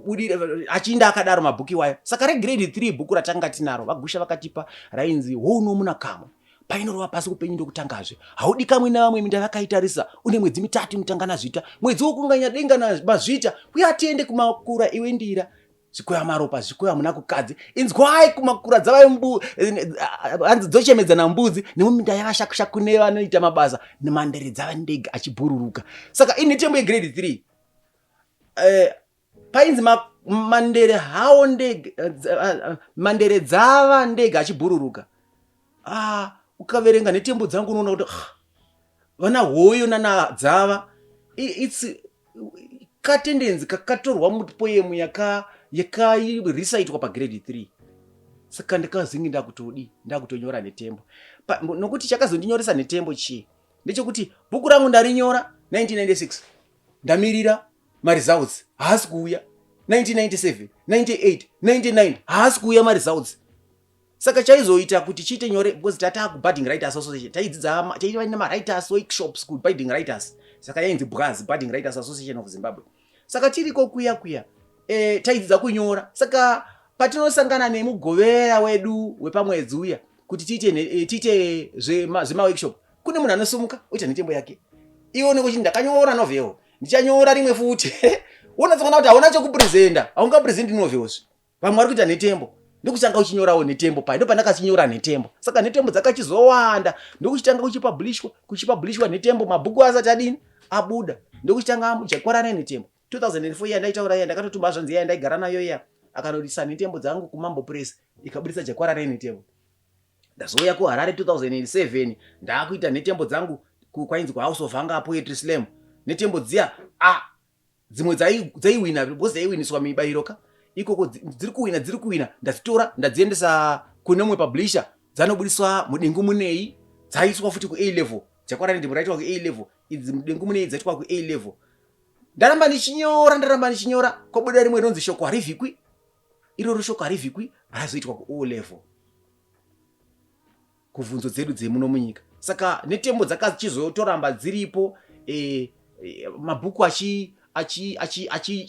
Budire, achiinda akadaro mabhuku iwayo. Saka regrade 3, bhuku ratanga tinaro, vaGusha vakatipa rainzi Houno Muna Kamwe. Painorova pasi upenyu ndokutangazve, haudi kamwe navamwe, minda vakaitarisa, une mwedzi mitatu inotanga nazvita, mwedzi wokunganya denga namazvita, uye atiende kumakura, iwe ndira zvikweva maropa, zvikweva muna kukadzi, inzwai kumakura dzavai mbu hanzi dzochemedzana mbudzi nemuminda yavashakushaku nevanoita mabasa nemandere dzava ndege achibhururuka. Saka inhetembo yegrade 3. Painzi mandere hawo ndege, mandere dzava ndege achibhururuka. Ah, ukaverenga nhetembo dzangu unoona kuti, ah, vana hoyo nana dzava, it's katendenzi kakatorwa mupoem yakarisaitwa pagrade 3. Saka ndakazingi ndakutodi ndakutonyora nhetembo. Nokuti chakazondinyoresa nhetembo chii? Ndechekuti bhuku rangu ndarinyora 1996, ndamirira maresults, haasi kuuya. 1997, 98, 99, haasi kuuya maresults. Saka chaizoita kuti chiite nyore, because tata kuBudding Writers Association taidzidza, taiva nemawriters workshops kuBudding Writers. Saka yainzi BWAZ, Budding Writers Association of Zimbabwe. Saka tiriko kuya kuya, taidzidza kunyora. Saka patinosangana nemugovera wedu wepamwedzi uya kuti tiite zvemaworkshop, kune munhu anosumuka oita nhetembo yake. Iwe unenge uchiti, "Ndakanyora novel, ndichanyora rimwe futi." Wonatsoona kuti hauna chekupresenta, haungapresenti novels. Vamwe vari kuita nhetembo, ndokuchitanga uchinyorawo nhetembo pai, ndopandakachinyora nhetembo. Saka nhetembo dzakachizowanda, ndokuchitanga kuchipublishwa, kuchipublishwa nhetembo, mabhuku asati adini abuda, ndokuchitanga amujakwarana nenhetembo. 2004 iya ndaitaura iya, ndakatotuma zvanzi iya ndaigara nayo iya, akanodisa nhetembo dzangu kuMambo Press, ikabudisa Jakwara renhetembo. Ndazouya kuHarare 2007, ndaakuita nhetembo dzangu kwainzi kuHouse of Hunger Poetry Slam. Nhetembo dziya ah, dzimwe dzaiwina because dzaiwiniswa mibayiro ka ikoko, dziri kuwina, dziri kuwina. Ndadzitora, ndadziendesa kune umwe publisher, dzanobudiswa Mudengu Munei, dzaiswa futi ku A level. Jakwara renhetembo raitwa ku A level, idzi Mudengu Munei dzaitwa ku A level. Ndaramba ndichinyora, ndaramba ndichinyora, kwabuda rimwe rinonzi Shoko Harivhikwi. Iroro Shoko Harivhikwi razoitwa ku O level, kubvunzo dzedu dzemuno munyika. Saka nhetembo dzakachizotoramba dziripo, mabhuku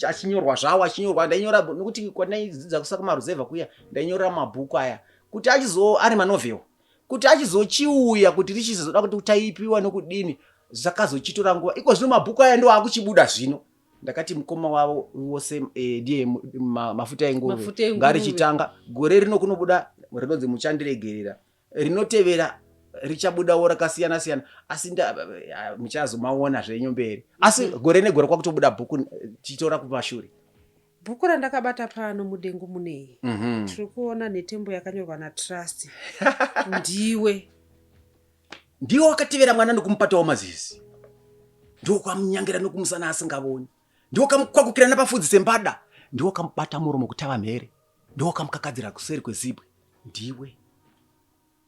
achinyorwa zvawo, achinyorwa. Ndainyora nokuti kwandaidzidza kusaka maruzevha kuya, ndainyorera mabhuku aya kuti achizo ari manovel, kuti achizochiuya, kuti richizoda kuti taipiwa nokudini. Zvakazochitora nguva. Iko zvino mabhuku aya ndo akuchibuda zvino. Ndakati mukoma wavo wose ndiye Mafuta Enguruve. Mafuta Enguruve. Ngarichitanga gore rino kunobuda rinonzi Muchandiregerera, rinotevera richabudawo rakasiyana siyana, asi muchazomaona zvenyu mberi. Asi gore negore kwakutobuda bhuku, tichitora kumashure. Bhuku randakabata pano, Mudengu Munei, tiri kuona nhetembo yakanyorwa naTrust. Ndiwe? Ndiwo wakatevera mwana nokumupatawo mazizi, ndiwo kwamunyangira nokumusana asingavoni, ndiwo kamukwakukira napafudzi sembada, ndiwo kamubata muromo kutava mhere, ndiwo kamukakadzira kuseri kwezibwe. Ndiwe.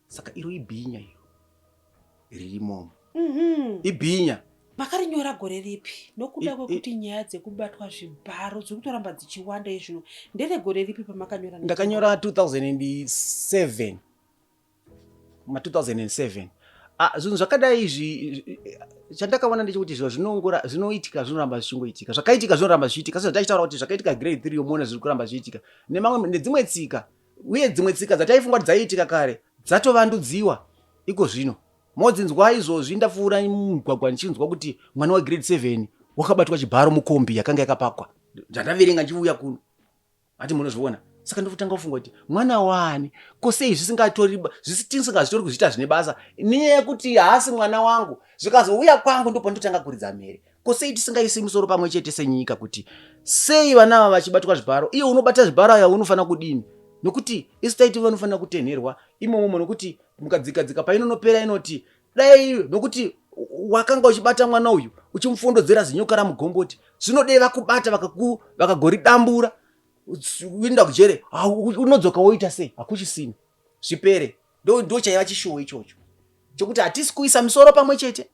Saka iro ibhinya iro ririmomo. Ibhinya. Makarinyora gore ripi? Nokuda kwekuti nyaya dzekubatwa zvibharo dziri kutoramba dzichiwanda izvino, nderegore ripi pamakanyora nhetembo? Ndakanyora 2007, ma 2007. Ah, zvinhu zvakadai izvi, chandakaona ndechekuti zviro zvinongora zvinoitika zvinoramba zvichingoitika, zvakaitika zvinoramba zvichiitika. Sezvatachitaura kuti zvakaitika grade 3, yomuona zviri kuramba zvichiitika, nemamwe nedzimwe tsika, uye dzimwe tsika dzataifunga kuti dzaiitika kare dzatovandudziwa iko zvino modzinzwa izvozvi. Ndapfuura mumugwagwa ndichinzwa kuti mwana wegrade 7 wakabatwa chibharo mukombi yakanga yakapakwa, zvandaverenga ndichiuya kuno, ati munozviona. Saka ndokutanga kufunga kuti mwana wani, ko sei zvisingatori, tisingazvitori kuzviita zvine basa, nenyaya yekuti haasi mwana wangu. Zvikazouya kwangu, ndopandotanga kuridza mhere. Ko sei tisingaisi musoro pamwe chete senyika, kuti sei vana ava vachibatwa zvibharo? Iye unobata zvibharo aya unofanira kudini? Nokuti isu taiti vanofanira kutenherwa imomomo, nokuti mukadzikadzika painonopera inoti dai, nokuti wakanga uchibata mwana uyu uchimufondodzera zinyoka ramugomboti, zvinodei vakubata vakagoridambura, uenda kujere, unodzoka woita sei? Hakuchisina, zvipere. Ndo chaiva chishuwo ichocho chokuti hatisi kuisa misoro pamwe chete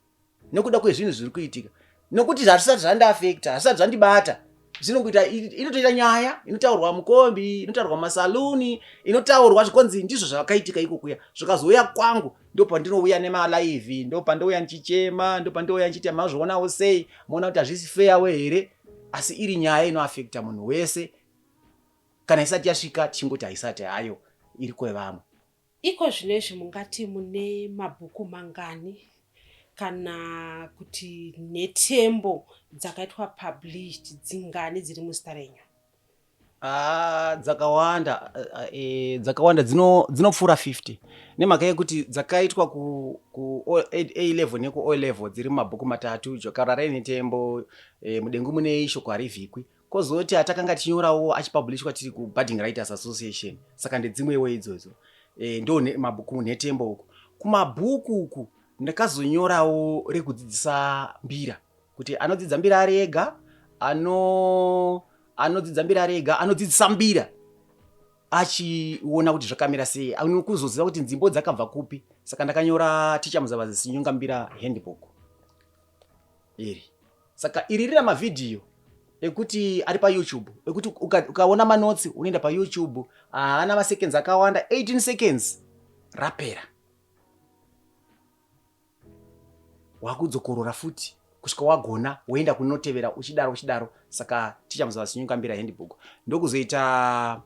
nekuda kwezvinhu zviri kuitika, nokuti hazvisati zvandiafecta, hazvisati zvandibata. Zvinongoita, inotoita nyaya inotaurwa mukombi, inotaurwa mumasaluni, inotaurwa zvikonzi ndizvo zvakaitika ikokuya. Zvikazouya kwangu, ndo pandinouya nemalive, ndo pandouya ndichichema, ndo pandouya ndichiita mazvionawo sei, moona kuti hazvisi fairwo here? Asi iri nyaya inoafecta munhu wese. Kana isati yasvika, tichingoti haisati hayo, iri kwevamwe. Iko zvino izvi mungati mune mabhuku mangani, kana kuti nhetembo dzakaitwa published dzingani dziri muzita renyu? Ah, dzakawanda, dzakawanda, dzinopfuura 50, nemhaka yekuti dzakaitwa ku A level neku O level dziri mumabhuku matatu: Jokara Renhetembo, Mudengu Munei, Shoko Harivhikwi. Kwozoti atakanga tichinyorawo achipublishwa tiri kuBudding Writers Association, saka ndedzimwewo idzodzo. Ndo mabhuku nhetembo uku. Kumabhuku uku ndakazonyorawo rekudzidzisa mbira, kuti anodzidza mbira ari ega, anodzidza mbira ari ega, anodzidzisa mbira achiona kuti zvakamira sei, kuzoziva kuti nzimbo dzakabva kupi. Saka ndakanyora Ticha Muzavazi Sinyunga Mbira Handbook iri. Saka iri rina mavhidhiyo ekuti ari paYouTube, ekuti ukaona manotsi unoenda paYouTube. Haana maseconds akawanda, 18 seconds rapera, wakudzokorora futi kusvika wagona, woenda kunotevera, uchidaro uchidaro. Saka Ticha Muzavazi Sinyunga Mbira Handbook, ndokuzoita.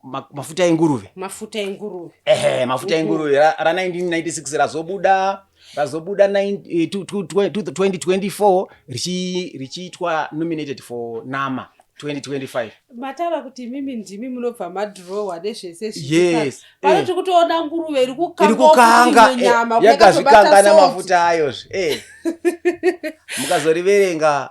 Mafuta enguruve. Mafuta enguruve. Ehe, mafuta enguruve ra 1996 razobuda 2024 richiitwa nominated for NAMA 2025. Mataura kuti imimi ndimi munobva madhirowa nezvese. Yes. Panoti kutoona nguruve iri iri kukanga nyama. Yakazvikanga namafuta ayozve. Mukazoriverenga,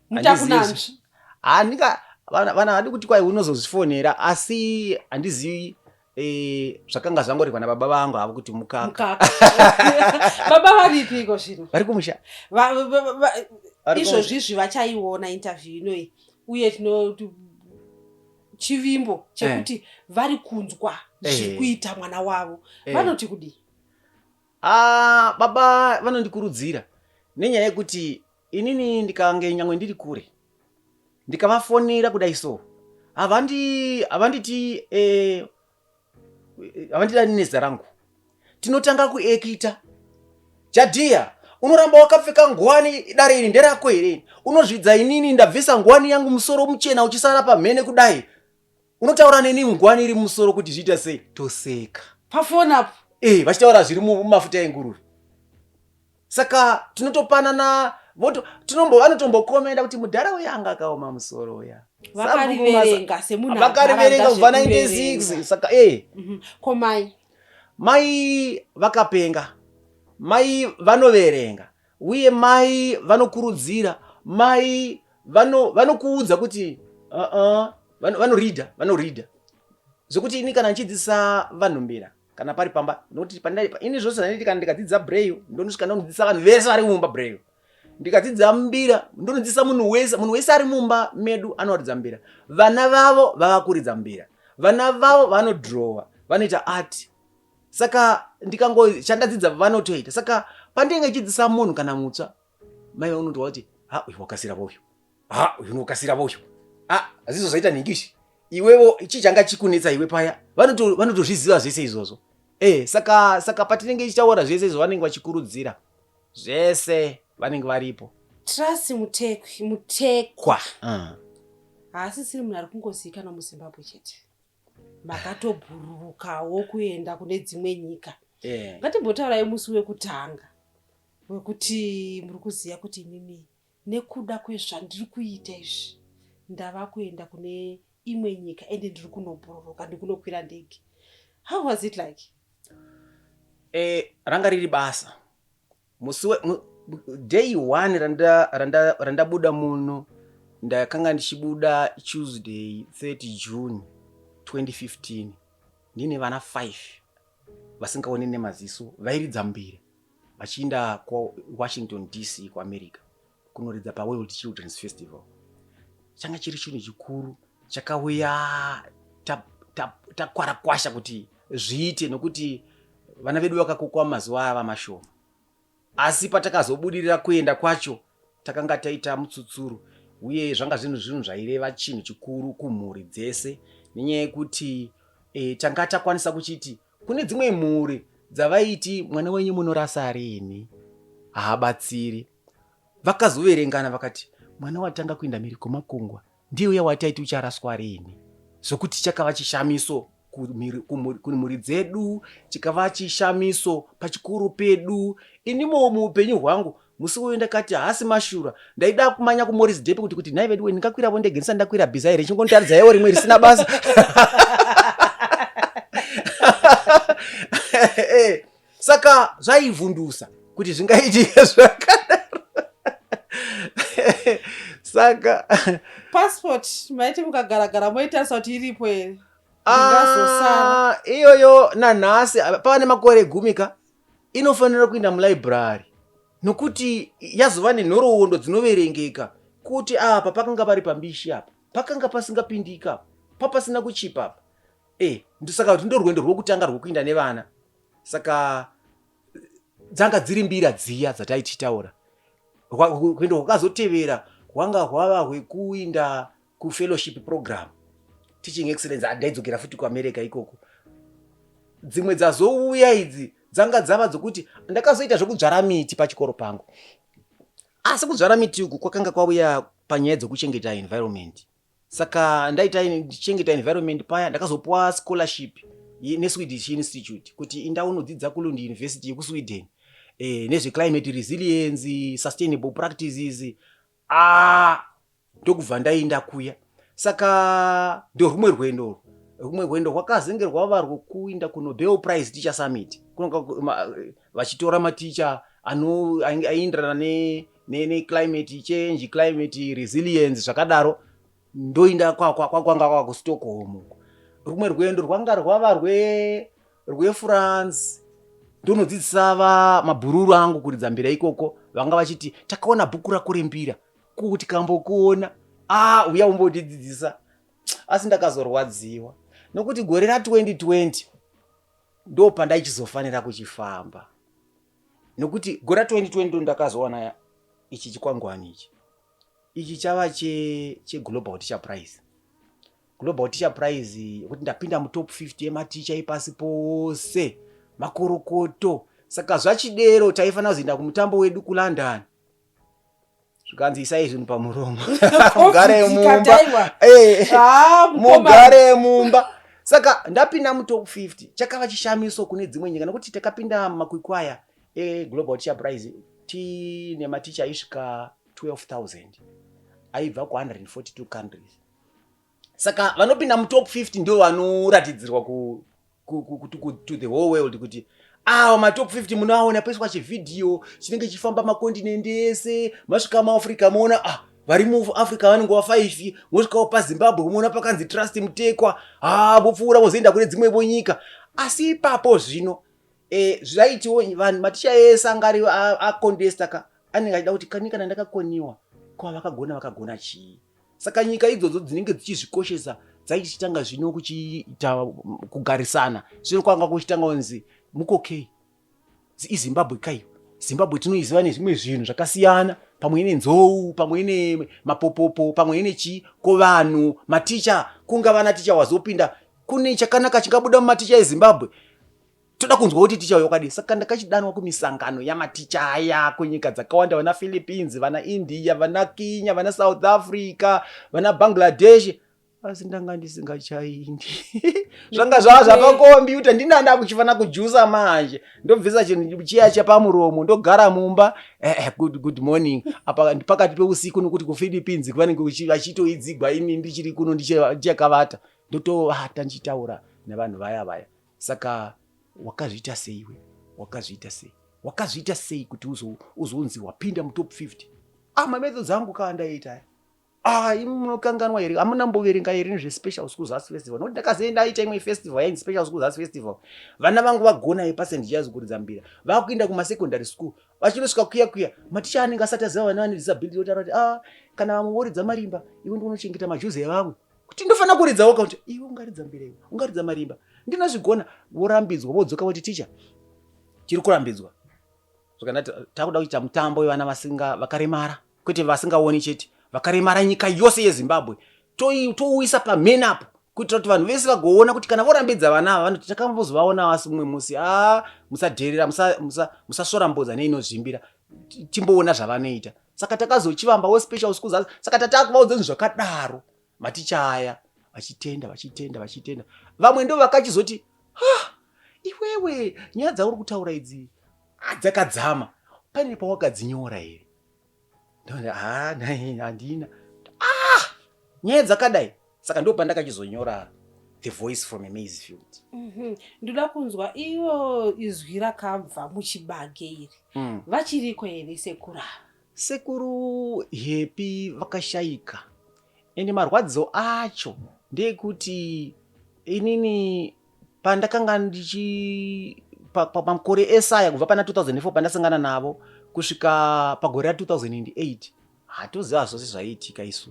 mutakunanzvi. Handika vana vadi kuti kwai unozozvifonera, asi handizivi, zvakanga zvangorehwa nababa vangu havo kuti mukaka. Mukaka. Baba varipi iko zvino? Vari kumusha. Vari kumusha. Izvozvizvi vachaiona interview inoyi, uye tino chivimbo chekuti vari kunzwa zviri kuita mwana wavo. Vanoti kudii? Ah, baba vanondikurudzira nenyaya yekuti inini ndikange nyangwe ndiri kure, ndikavafonera kudai so, havanditi, havandidani nezita rangu. Tinotanga kuekita: "Jadhiya, unoramba wakapfeka nguwani, dare iri nderako here? Unozvidza inini, ndabvisa nguwani yangu, musoro muchena uchisara pamhene kudai, unotaura neni nguwani iri mumusoro kuti zviita sei?" Toseka. Pafoni apo? Vachitaura zviri mumafuta enguruve. Saka tinotopanana vanotombokomenda kuti mudhara uya anga akaoma musoro uya. Vakariverenga semunhu Vakariverenga agara kubva zvekuverenga. 96, saka Ko mai? Mai vakapenga. Mai vanoverenga, uye mai vanokurudzira. Mai vanokuudza kuti uh-uh, vanoridha zvekuti ini kana ndichidzidzisa vanhu mbira kana pari pamba, nokuti ini zvose zvanditi kana ndikadzidza braille, ndonosvika ndinodzidzisa vanhu vese vari mumba braille. Ndikadzidza mbira, ndonodzidzisa munhu wese. Munhu wese ari mumba medu anoridza mbira. Vana vavo vava kuridza mbira, vana vavo vanodhirowa, vanoita art. Saka ndikango chandadzidza vanotoita. Saka pandinenge ichidzidzisa munhu kana mutsva, mai vanoti kuti, "Ha, uyu wakasira voyo, ha, uyu unokasira voyo, ha, hazizvo zvaita nhingishi iwewo, chii changa chikunetsa iwe paya?" Vanotozviziva zvese izvozvo. Saka patinenge tichitaura zvese izvo, vanenge vachikurudzira zvese, vanenge varipo. Trust Mutekwi, Mutekwa, Kwa. Haasisiri munhu ari kungozivikanwa muZimbabwe chete. Makatobhururukawo kuenda kune dzimwe nyika. Ngatimbotaurayi musi wekutanga wekuti muri kuziva kuti imimi, nekuda kwezvandiri kuita izvi, ndava kuenda kune imwe nyika, ende ndiri kunobhururuka, ndikunokwira ndege. How was it like? Ranga riri basa. Musi day one randabuda muno, ndakanga ndichibuda Tuesday 30 June 2015, ndine vana 5 vasingaoni nemaziso vairidza mbira, vachiinda kuWashington DC kuAmerica kunoridza paWorld Children's Festival. Changa chiri chinhu chikuru chakauya takwarakwasha kuti zviite, nokuti vana vedu vakakokwa mazuva ava mashoma. Asi patakazobudirira kuenda kwacho, takanga taita mutsutsuru, uye zvanga zvinhu zvaireva chinhu chikuru kumhuri dzese, nenyaya yekuti tanga takwanisa kuchiti kune dzimwe mhuri dzavaiti, "Mwana wenyu munorasa rini, haabatsiri." Vakazoverengana vakati, "Mwana watanga kuenda mhiri kwemakungwa ndiye uya wataiti ucharaswa rini." Zvokuti chakava chishamiso kumhuri dzedu, chikava chishamiso pachikuru pedu. Inimowo muupenyu hwangu musi uyu ndakati haasi mashura. Ndaida kumanya kuMorris Depe kuti nhai vedu, ndingakwiravo ndege ndisati ndakwira bhiza here? Chingonotaridzaiwo rimwe risina basa. Saka zvaivhundusa kuti zvingaitika zvakadaro. Saka Passport maiti mukagaragara moitarisa kuti iripo here? Ndingazosara. Ah, iyoyo nanhasi pava nemakore 10 ka, inofanira kuenda mulibrary, nokuti yazova nenhoroondo dzinoverengeka kuti apa pakanga pari pambishi, apa pakanga pasingapindika, apa papasina kuchipa apa. Saka kuti ndo rwendo rwokutanga rwokuinda nevana. Saka dzanga dziri mbira dziya dzataitichitaura. Rwendo rwakazotevera hwanga hwava hwekuinda kufellowship program, Teaching Excellence. Ndaidzokera futi kuAmerica ikoko. Dzimwe dzazouya idzi dzanga dzava dzokuti ndakazoita zvokudzvara miti pachikoro pangu. Asi kudzvara miti uku kwakanga kwauya panyaya dzokuchengeta environment. Saka ndaita ndichengeta environment paya, ndakazopuwa scholarship neSwedish Institute kuti inda unodzidza kuLund University yekuSweden nezveclimate resilience, sustainable practices. Ndokubva ndainda kuya. Saka ndorumwe rwendo urwu. Rumwe rwendo rwakazenge rwava rwokuinda kuNobel Prize Teacher Summit, vachitora maticha aienderana neclimate change, climate resilience, zvakadaro. Ndoinda kwanga kwa kuStockholm uko. Rumwe rwendo rwanga rwava rweFrance, ndonodzidzisa mabhururu angu kuridza mbira ikoko. Vanga vachiti, "Takaona bhuku rako rembira, kuti kambokuona, uya umbondidzidzisa." Asi ndakazorwadziwa nokuti gore ra2020 ndo pandaichizofanira kuchifamba, nokuti gore ra2020 ndo ndakazowana ichi chikwangwani ichi chava cheGlobal Teacher Prize. Global Teacher Prize yekuti ndapinda mutop 50 yematicha epasi pose, makorokoto. Saka zvachidero, taifanira kuzoenda kumutambo wedu kuLondon, zvikanzi, "Isai zvinhu pamuromo, mugare mumba." Mugare mumba. Saka ndapinda mutop 50, chakava chishamiso kune dzimwe nyika, nokuti takapinda makwikwi aya eGlobal Teacher Prize tiine maticha aisvika 12,000 aibva ku142 countries. Saka vanopinda mutop 50 ndo vanoratidzirwa to the whole world kuti awa matop 50 munoaona, paiswa chivhidhiyo chinenge chichifamba makondinendi ese. Masvika muAfrica, moona vari muAfrica vanenge va5. Mosvikawo paZimbabwe, moona pakanzi Trust Mutekwa. Vopfuura, vozoenda kune dzimwevo nyika. Asi ipapo zvino zvaitiwo vanhu, maticha ese anga ari acontesta ka, anenge achida kuti kani kana ndakakoniwa, kwa vakagona, vakagona chii? Saka nyika idzodzo dzinenge dzichizvikoshesa dzaichitanga zvino kuchiita kugarisana. Zvino kwanga kuchitanga kunzi mukokei iZimbabwe kaiyo. Zimbabwe tinoiziva nezvimwe zvinhu zvakasiyana, pamwe ine nzou, pamwe ine mapopopo, pamwe ine chii. Ko vanhu maticha, kunga vana ticha wazopinda, kune chakanaka chingabuda mumaticha eZimbabwe? Toda kunzwa kuti ticha wakadii. Saka ndakachidanwa kumisangano yamaticha aya kunyika dzakawanda, vana Philippines, vana India, vana Kenya, vana South Africa, vana Bangladesh. Asi ndanga ndisingachaindi, zvanga zvava zvapakombiyuta. Ndinanda kuchifana kujusa manje, ndobvisa chinhu chiya chepamuromo, ndogara mumba, "Good morning," apa pakati peusiku, nokuti kuPhilippines vanenge vachitoidzigwa, ini ndichiri kuno ndichakavata. Ndotovata ndichitaura nevanhu vaya vaya. Saka wakazviita sei iwe? Wakazviita sei? Wakazviita sei kuti uzonzi wapinda mutop 50? Mamethods angu kaa ndaita aya. Imi munokanganwa here? Hamuna mboverenga here nezvespecial schools arts festival? Nokuti ndakazoenda aita imwe festival yainzi Special Schools Arts Festival. Vana vangu vagona yepaSt Giles kuridza mbira, vakuenda kumasecondary school. Vachinosvika kuya kuya, maticha anenge asati aziva vana vane disability. Otaura kuti, "Kana vamwe voridza marimba, iwe ndounochengeta majuzi evamwe, kuti ndofanira kuridzawo." Kuti iwe ungaridza mbira, iwe ungaridza marimba, ndinozvigona. Vorambidzwa, vodzoka voti, "Ticha, tiri kurambidzwa." Zvakanati takuda kuita mutambo wevana vasinga vakaremara, kwete vasingaoni chete, vakaremara, nyika yose yeZimbabwe, touisa pamhen apo kuitira kuti vanhu vese vagoona kuti kana vorambidza vana ava, vanoti takambozovaona. Asi mumwe musi, musadherera, musasvora mbodza neinozvimbira, timboona zvavanoita. Saka takazochivambawo Special Schools. Saka tatakuvaudza zvinhu zvakadaro, maticha aya vachitenda, vachitenda, vachitenda. Vamwe ndo vakachizoti, "Ha, iwewe, nyaya dzauri kutaura idzi dzakadzama, pane pawakadzinyora here?" Ndoti, "Ha, handina." Nyaya dzakadai. Saka ndo pandakachizonyora The Voice from a Maize Field. Ndoda kunzwa ivo izwi rakabva muchibage iri. Vachiriko here sekuru ava? Sekuru Happy vakashayika, ende marwadzo acho ndeyekuti inini pandakanga ndichi pamakore esaya kubva pana 2004 pandasangana navo kusvika pagore ra2008, hatoziva zvose zvaiitika isu,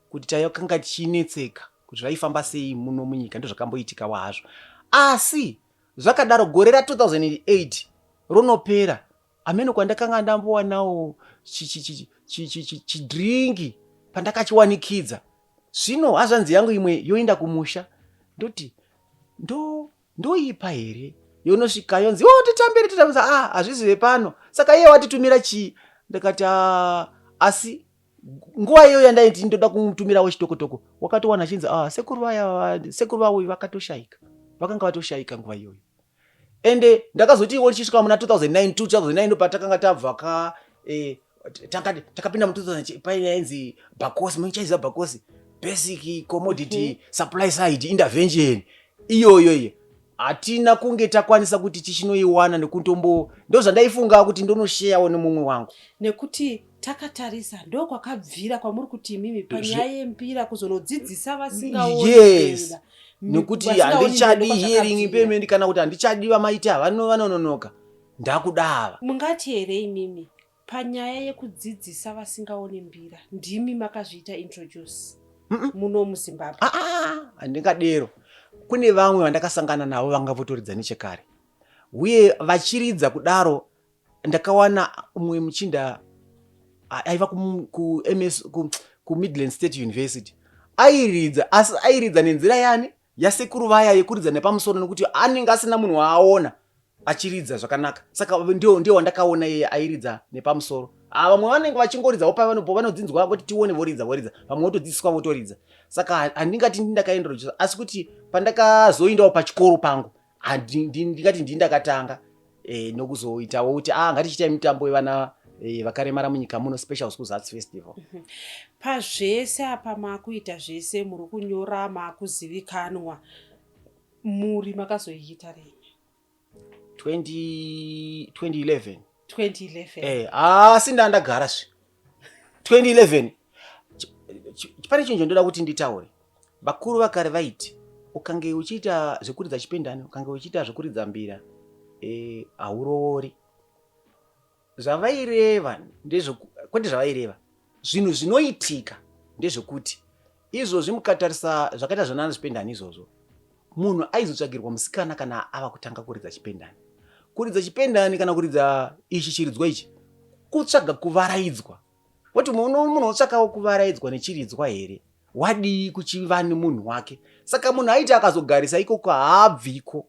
kuti takanga tichinetseka kuti zvaifamba sei muno munyika. Ndozvakamboitikawo hazvo. Asi zvakadaro, gore ra2008 ronopera, amene kwandakanga ndambowanawo chidringi pandakachiwanikidza. Zvino hazvanzi yangu imwe yoenda kumusha, ndoti ndoipa here? Yonosvika yonzi, "O, titambire, titambire." "Ah, hazvizive pano." Saka iye watitumira chii? Ndakati, "Ah, asi Nguva iyoyo yandaiti ndoda kumutumirawo chitokotoko, wakatowana achinzi, ah, sekuru vaya, sekuru vauyu vakatoshaika, vakanga vatoshaika nguva iyoyo. Ende ndakazoti iwo tichisvika muna 2009, 2009 ndopatakanga tabva ka takapinda mu 2000 paine yainzi Bakosi, muchaiziva Bakosi, basic commodity supply side intervention iyoyo iyo hatina kunge takwanisa kuti tichinoiwana, nekutombo ndo zvandaifunga kuti ndonosheyawo nemumwe wangu. Nekuti takatarisa ndokwakabvira kwamuri kuti imimi panyaya yembira kuzonodzidzisa vasingaoni mbira. Nekuti vasingaoni handichadi mbira. Hearing Ndokwazvakabvira. impairment kana kuti handichadi vamaiti havano vanononoka, ndakuda ava. Mungati here imimi panyaya yekudzidzisa vasingaoni mbira ndimi makazviita introduce muno muZimbabwe? Ah, ah, ah, handingadero. Kune vamwe vandakasangana navo vanga votoridza nechekare uye vachiridza kudaro. Ndakawana umwe muchinda aiva ku MS, ku Midland State University airidza, asi airidza nenzira yani yasekuru vaya yekuridza nepamusoro, nekuti anenge asina munhu waaona achiridza zvakanaka. Saka ndio wandakaona iye airidza nepamusoro. Ah, vamwe vanenge vachingoridzawo pavanopo vanodzinzwa kuti tione voridza, voridza, vamwe votodzidziswa votoridza. Saka handingati ndakaintroduce, asi kuti pandakazoendawo pachikoro pangu ndingati ndii ndakatanga nokuzoitawo kuti ah, ngatichitai mitambo yevana vakaremara munyika muno, Special Schools Arts Festival. Pazvese apa maakuita zvese, muri kunyora, maakuzivikanwa, muri makazoiita rini? 20 2011. 2011. Asi ndandagara zve 2011. Pane chinhu chandinoda kuti nditaure. Vakuru vakare vaiti ukange uchiita zvekuridza chipendani, ukange uchiita zvekuridza mbira, hauroori. Zvavaireva kwete zvavaireva, zvinhu zvinoitika ndezvekuti izvozvi mukatarisa zvakaita zvanana zvipendani izvozvo, munhu aizotsvagirwa musikana kana ava kutanga kuridza chipendani. Kuridza chipendani kana kuridza ichi chiridzwa ichi kutsvaga kuvaraidzwa. Kuti munhu otsvakawo kuvaraidzwa nechiridzwa here, wadii kuchiva nemunhu wake? Saka munhu aiti akazogarisa ikoko haabviko.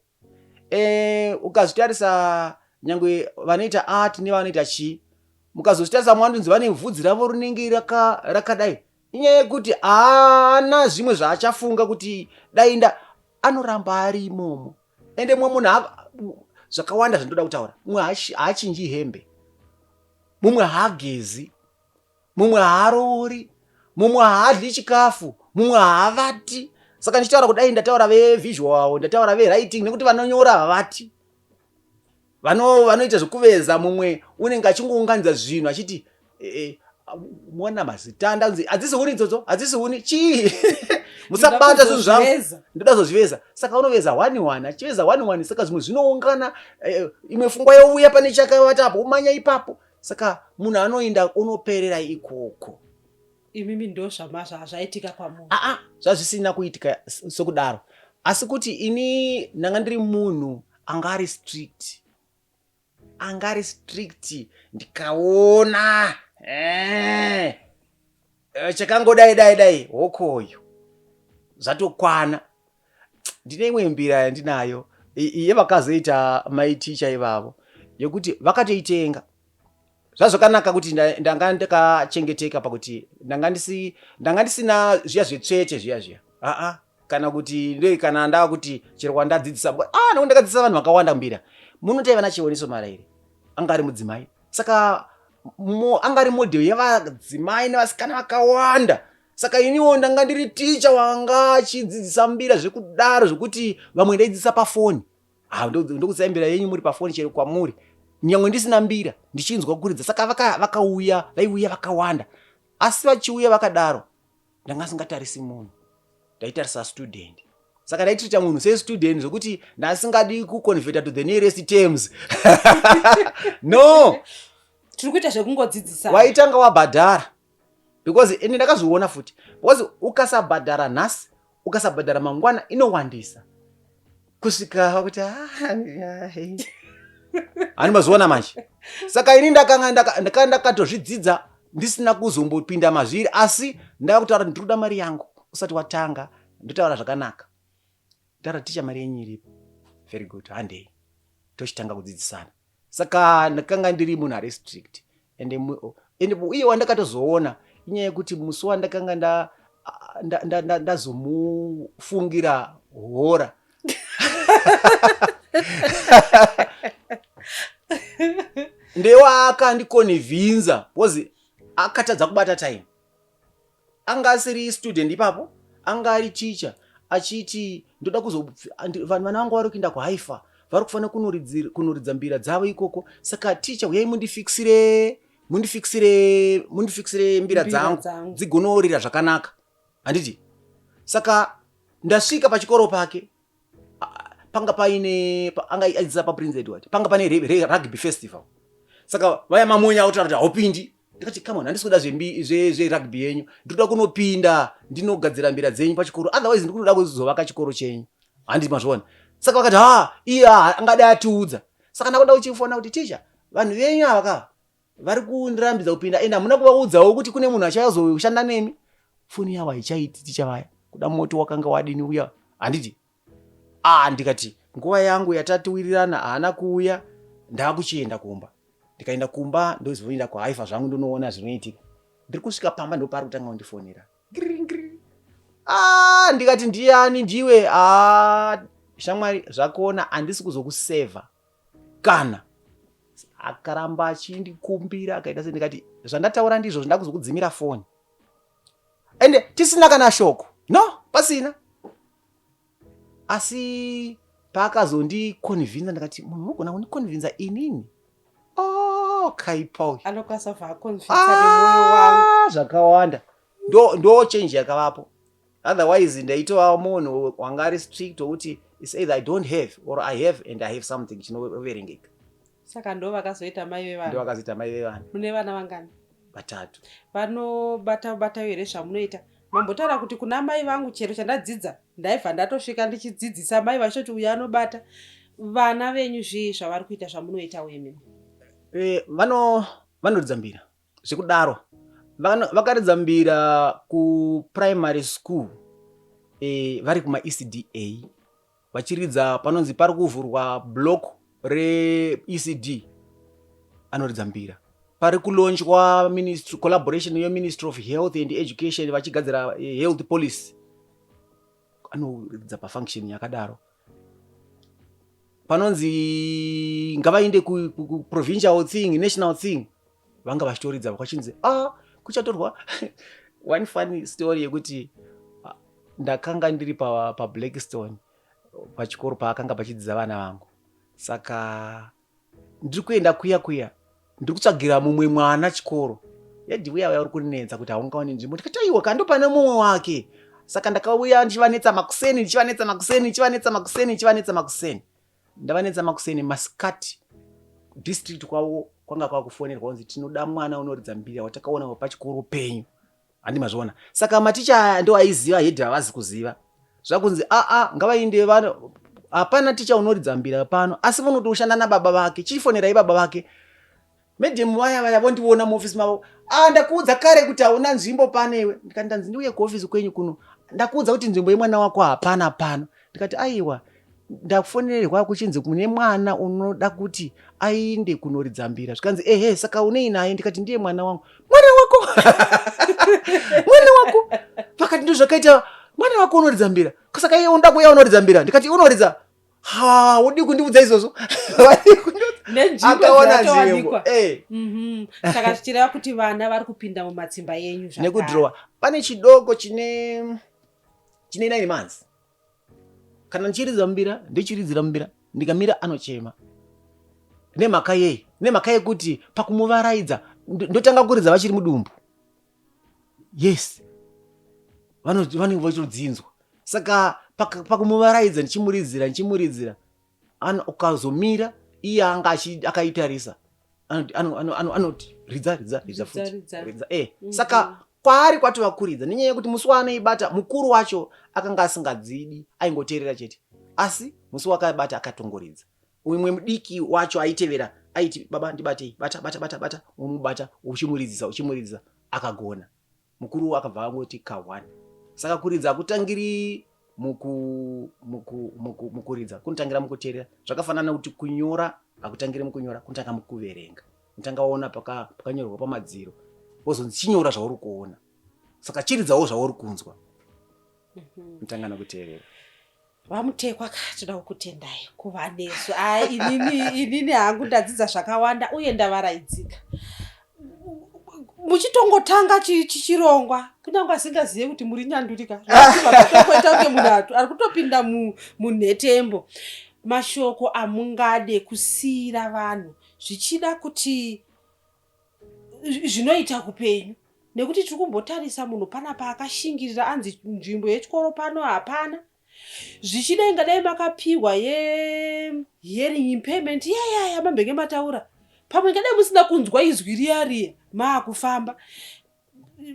Ukazvitarisa nyangwe vanoita art nevanoita chii, mukazozvitarisa mwanonzi vane vhudzi ravo rinenge rakadai, inyaya yekuti haana zvimwe zvaachafunga kuti dai nda anoramba ari imomo. Ende mumwe munhu zvakawanda zvandoda kutaura, mumwe haachinji hembe, mumwe haagezi, mumwe haaroori, mumwe haadyi chikafu, mumwe haavati. Saka ndichitaura kudai ndataura vevisual, ndataura vewriting, nekuti vanonyora havati, vanoita zvekuveza. Mumwe unenge achingounganidza zvinhu achiti muona mazitanda, anzi hadzisi huni idzodzo, hadzisi huni chii, musabata zvinhu zvangu. Kuzozviveza. Ndoda kuzozviveza. Saka unoveza one one, achiveza one one, saka zvimwe zvinoungana, imwe pfungwa youya pane chakavata apo, umanya ipapo. Saka munhu anoenda unoperera ikoko. Imimi ndo zvaitika kwamuri? Aa, zvazvisina kuitika sokudaro, asi kuti ini ndanga ndiri munhu anga ari strict, anga ari strict. Ndikaona chakangodai dai dai hokoyo zvatokwana. Ndine imwe mbira yandinayo yevakazoita maiticha ivavo yekuti vakatoitenga. Zvazvakanaka kuti ndanga ndakachengeteka pakuti ndanga ndisina zviya zvetsvete zviya zviya, aa, kana kuti ndoi kana ndava kuti chero kwandadzidzisa, ah, nokuti ndakadzidzisa vanhu vakawanda mbira. Munotaiva naChioniso Maraire, anga ari mudzimai, saka anga ari model yevadzimai nevasikana vakawanda. Saka iniwo ndanga ndiri ticha wanga achidzidzisa mbira zvekudaro zvekuti vamwe ndaidzidzisa pafoni. Ah, ndokudzidzisa mbira yenyu muri pafoni chero kwamuri, nyangwe ndisina mbira ndichinzwa kuridza. Saka vakauya, vaiuya vakawanda, asi vachiuya vakadaro ndanga singatarisi munhu, ndaitarisa student. Saka ndaitreata munhu sestudent zvokuti ndasingadi kuconverta to the nearest terms, no. Tiri kuita zvekungodzidzisa. Waitanga wabhadhara, because ende ndakazviona futi, because ukasabhadhara nhasi, ukasabhadhara mangwana, inowandisa kusvika pakuti hani mazuona manje. Saka ini ndakanga ndakatozvidzidza ndisina kuzombopinda mazviri, asi ndava kutaura kuti ndiri kuda mari yangu. Usati watanga ndotaura zvakanaka, taura, "Ticha, mari yenyu iripo." "Very good, handei." Tochitanga kudzidzisana. Saka ndakanga ndiri munhu ari strict, ende uye wandakatozoona inyaya. Inyaya yekuti musi wandakanga ndazomufungira nda, nda, nda hora ndewaakandikonivinza because akatadza kubata time. Anga asiri student ipapo, anga ari teacher achiti ndoda kuzo vanhu vana vangu vari kuenda kuhaifa, vari kufanira kunoridza mbira dzavo ikoko, saka teacher uyai mundifikisire mundifikisire mundifikisire mbira dzangu dzigonorira zvakanaka, handiti? Saka ndasvika pachikoro pake, panga paine anga aidzidzisa paPrince Edward, panga pane rugby festival, saka vaya mamonya akutaura kuti haupindi. Ndikati, "Come on, handisi kuda zverugby yenyu, ndinoda kunopinda ndinogadzira mbira dzenyu pachikoro, otherwise ndiri kutoda kuzovaka chikoro chenyu," handiti mazviona? Saka vakati, "Ha, iye angadai atiudza." Saka ndakuda kuchifona kuti, "Ticha, vanhu venyu ava kava vari kundirambidza kupinda, ende hamuna kuvaudzawo kuti kune munhu achazoshanda nemi." Foni yavo haichaiti, ticha vaya, kuda moto wakanga wadini uya, handiti? Ah, ndikati nguva yangu yatatiwirirana haana kuuya, ndaakuchienda kumba. Ndikaenda kumba, ndozoenda kuhaifa zvangu, ndonoona zvinoitika. Ndiri kusvika pamba, ndopari kutanga kundifonera. Ah, ndikati, "Ndiani?" "Ndiwe." "Ah, shamwari, zvakona, handisi kuzokusevha kana." Akaramba achindikumbira, akaita se ndikati, "Zvandataura ndizvo, zvindakuzokudzimira foni." Ende tisina kana shoko, no, pasina. Asi paakazondiconvinza, ndikati, "Munhu unogona kundiconvinza inini? Oh, kaipa uyu." Anokwanisa kubva aconvinza nemwoyo wangu. Ah, zvakawanda. Ndo change yakavapo. Otherwise ndaitova munhu wanga ari strict wokuti it's either I don't have or I have and I have something chinoverengeka. Saka ndo vakazoita mai Ndo vevana? Vakazoita mai vevana. Mune vana vangani? Vatatu. Vanobata bata here zvamunoita? Mambotaura kuti kuna mai vangu chero chandadzidza ndaibva ndatosvika ndichidzidzisa, mai vachitoti uyu anobata. Vana venyu zvii zvavari kuita zvamunoita imimi? Vanoridza mbira zvekudaro. Vakaridza mbira kuprimary school, vari kumaECD vachiridza, panonzi pari kuvhurwa block reECD anoridza mbira, pari kulaunchwa ministry collaboration yeMinistry of Health and Education vachigadzira health policy, anoridza pafunction yakadaro, panonzi ngavainde kuprovincial thing, national thing, vanga vachitoridza kwachinzi ah, kuchatorwa. One funny story yekuti ndakanga ndiri paBlackstone pachikoro paakanga pachidzidza vana vangu. Saka ndiri kuenda kuya kuya, ndiri kutsvagira mumwe mwana chikoro, yadhi uya uya uri kunetsa kuti haungaoni nzvimbo. Ndikati, "Aiwa, kando pane mumwe wake." Saka ndakauya ndichivanetsa makuseni, ndichivanetsa makuseni, ndichivanetsa makuseni, ndichivanetsa makuseni, ndavanetsa makuseni. Masikati district kwavo kwanga kwakufonerwa kunzi tinoda mwana unoridza mbira watakaona pachikoro penyu, handi mazviona? Saka maticha aya ndo aiziva, head havazi kuziva. Zvakunzi, "Aa, ngavainde vano, hapana ticha unoridza mbira pano, asi munotoshanda nababa vake, chifonerai baba vake." Madam vaya vaya vondiona muofisi mavo. "A, ndakuudza kare kuti hauna nzvimbo panewe." Ndikati, "Ndanzi ndiuye kuofisi kwenyu kuno, ndakuudza kuti nzvimbo yemwana wako hapana pano." Ndikati, "Aiwa, ndafonerwa kuchinzi kune mwana unoda kuti ainde kunoridza mbira." Zvikanzi, "Ehe, saka unei naye?" Ndikati, "Ndiye mwana wangu." "Mwana wako? Mwana wako?" Vakati, "Ndo zvakaita mwana wako unoridza mbira, saka iye unoda kuuya unoridza mbira." Ndikati, "Unoridza." "Ha, udi kundiudza izvozvo?" Vadii kundiudza? Nenzvimbo Akaona nzvimbo. dzatowanikwa. Saka zvichireva kuti vana vari kupinda mumatsimba yenyu zvakare. Nekudhirowa. Pane chidoko chine 9 months, kana ndichiridza mbira, ndichiridzira mbira, ndikamira anochema. Nemhaka yei? Nemhaka yekuti pakumuvaraidza ndotanga kuridza vachiri mudumbu. Yes, vanenge vachitodzinzwa. Saka pakumuvaraidza ndichimuridzira, ndichimuridzira, ukazomira iye anga akaitarisa, anoti, "Ridza, ridza, ridza futi." Ridza, ridza. Ridza. Saka kwaari kwatova kuridza, nenyaya yekuti musi waanoibata mukuru wacho akanga asingadzidi, aingoteerera chete, asi musi wakabata akatongoridza. Umwe mudiki wacho aitevera aiti, "Baba, ndibatei, bata, bata, bata, bata." Umubata, uchimuridzisa, uchimuridzisa, akagona. Mukuru akabva angoti ka1. Saka kuridza hakutangiri mukuridza, kunotangira mukuteerera. Zvakafanana nekuti kunyora hakutangiri mukunyora, kunotanga mukuverenga. Unotanga waona pakanyorwa pamadziro. Wozonzi chinyora zvauri kuona, saka chiridzawo zvauri kunzwa. Mutanga nokuteerera. VaMutekwa ka, toda kukutendai kuva nesu. Ai, inini inini hangu ndadzidza zvakawanda uye ndavaraidzika. Muchitongotanga chirongwa, kunyange asingazive kuti muri nyanduri ka, zvatokoita kunge munhu ari kutopinda munhetembo. Mashoko amungade kusiira vanhu zvichida kuti zvinoita kupenyu, nekuti tiri kumbotarisa munhu panapa akashingirira, anzi nzvimbo yechikoro pano hapana. Zvichida ingadai makapiwa yehearing impairment iyayaya mambenge mataura, pamwe ingadai musina kunzwa izwi riya riya maakufamba.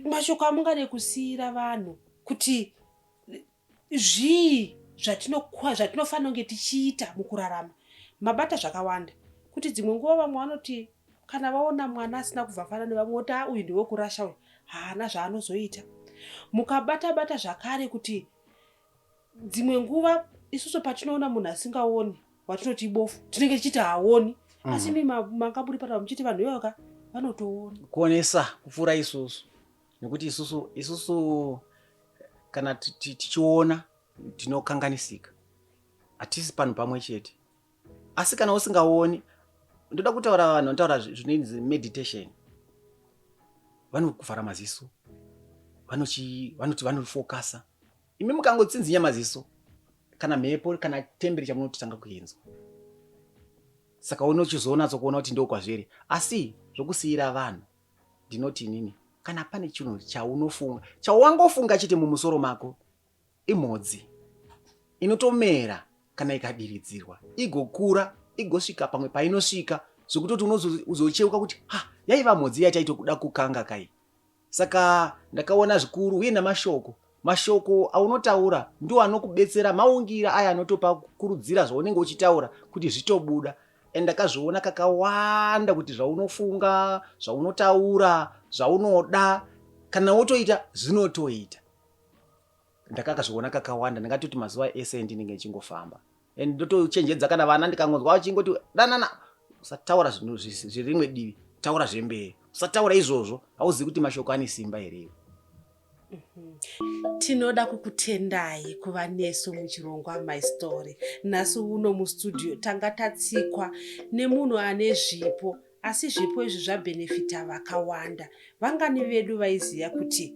Mashoko amungade kusiira vanhu kuti zvii zvatinofanira kunge tichiita mukurarama? Mabata zvakawanda kuti dzimwe nguva vamwe vanoti kana vaona mwana asina kubva fanana nevamwe voti, a, uyu ndewekurasha, uyu haana zvaanozoita. Mukabata bata zvakare kuti dzimwe nguva isusu patinoona munhu asingaoni watinoti ibofu, tinenge tichiti haoni, asi mi manga muri panapa muchiti vanhu ivava vanotoona. Kuonesa kupfuura isusu, nekuti isusu kana tichiona tinokanganisika, hatisi panhu pamwe chete. Asi kana usingaoni, ndoda kutaura vanhu vanotaura zvinonzi meditation, vanokuvhara maziso, vanoti vanofokasa. Imi mukangotsinzinya maziso, kana mhepo kana temperature munototanga kuinzwa, saka unochizoonatso kuona kuti ndo kwazviri. Asi zvokusiyira vanhu, ndinoti inini kana pane chinhu chaunofunga, chawangofunga chete mumusoro mako, imhodzi inotomera kana ikadiridzirwa, igokura, igosvika pamwe painosvika zvekutoti unozocheuka kuti ha, yaiva mhodzi yataitokuda kukanga kai. Saka ndakaona zvikuru uye namashoko, mashoko aunotaura ndiwo anokubetsera, maungira aya anotopa kukurudzira zvaunenge uchitaura kuti zvitobuda. And ndakazviona kakawanda kuti zvaunofunga, zvaunotaura, zvaunoda, kana wotoita zvinotoita. Ndakakazviona kakawanda, ndingatoti mazuva ese ndinenge ndichingofamba and ndotochenjedza kana vana, ndikangonzwa vachingoti danana, usataura zvinhu zverimwe divi, taura zvemberi, usataura izvozvo. Hauzivi kuti mashoko ane simba here iwe. Tinoda kukutendai kuva nesu muchirongwa My Story. Nhasi uno mustudio tanga tatsikwa nemunhu ane zvipo, asi zvipo izvi zvabhenefita vakawanda. Vangani vedu vaiziva kuti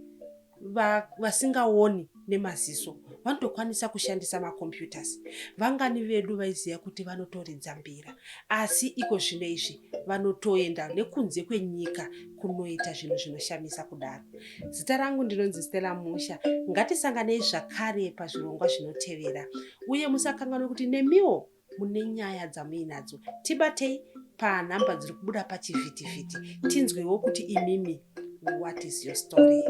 vasingaoni nemaziso vanotokwanisa kushandisa macomputers? Vangani vedu vaiziva kuti vanotoridza mbira, asi iko zvino izvi vanotoenda nekunze kwenyika kunoita zvinhu zvinoshamisa kudaro? Zita rangu ndinonzi Stella Musha. Ngatisanganei zvakare pazvirongwa zvinotevera, uye musakanganwe kuti nemiwo mune nyaya dzamuinadzo, tibatei panhamba dziri kubuda pachivhitivhiti, tinzwewo kuti imimi, what is your story?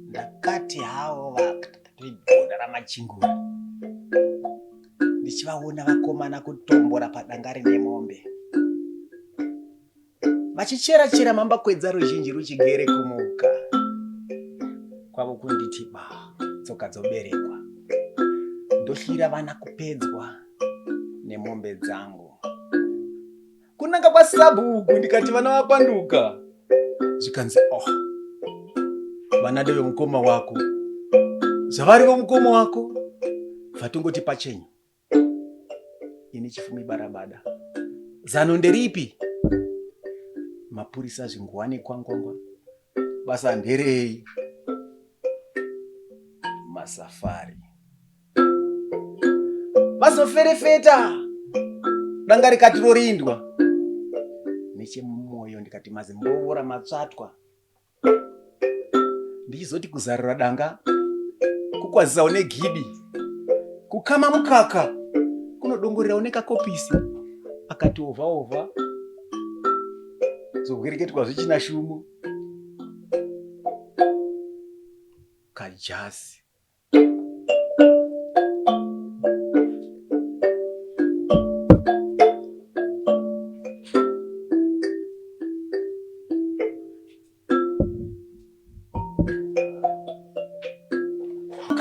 Ndakati havo vagonda ramachingura, ndichivaona vakomana kutombora padanga rine mombe, vachichera chera mambakwedza, ruzhinji ruchigere kumuka kwavo kunditi ba, tsoka dzoberekwa, ndohlira vana kupedzwa nemombe dzangu kunanga kwasabhuku. Ndikati vana vapanduka, zvikanzi, oh, vana ndevemukoma wako, zvavari vomukoma wako vatongoti pachenyu. Ini chifumi barabada, zano nderipi? Mapurisa zvinguwani kwangwangwa, basa nderei? Masafari vazoferefeta danga rikati rorindwa. Nechemumwoyo ndikati mazimbovora matsvatwa, ndichizoti kuzarura danga, kukwazisawo negidi, kukama mukaka, kunodongorerawo nekakopisi, akati ovha ovha, zohwereketwa zvichina shumo kajasi.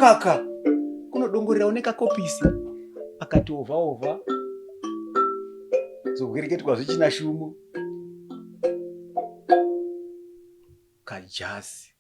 Kaka kunodongorerawo nekakopisi. Akati ovha ovha zohwereketwa zvichina shumo kajasi.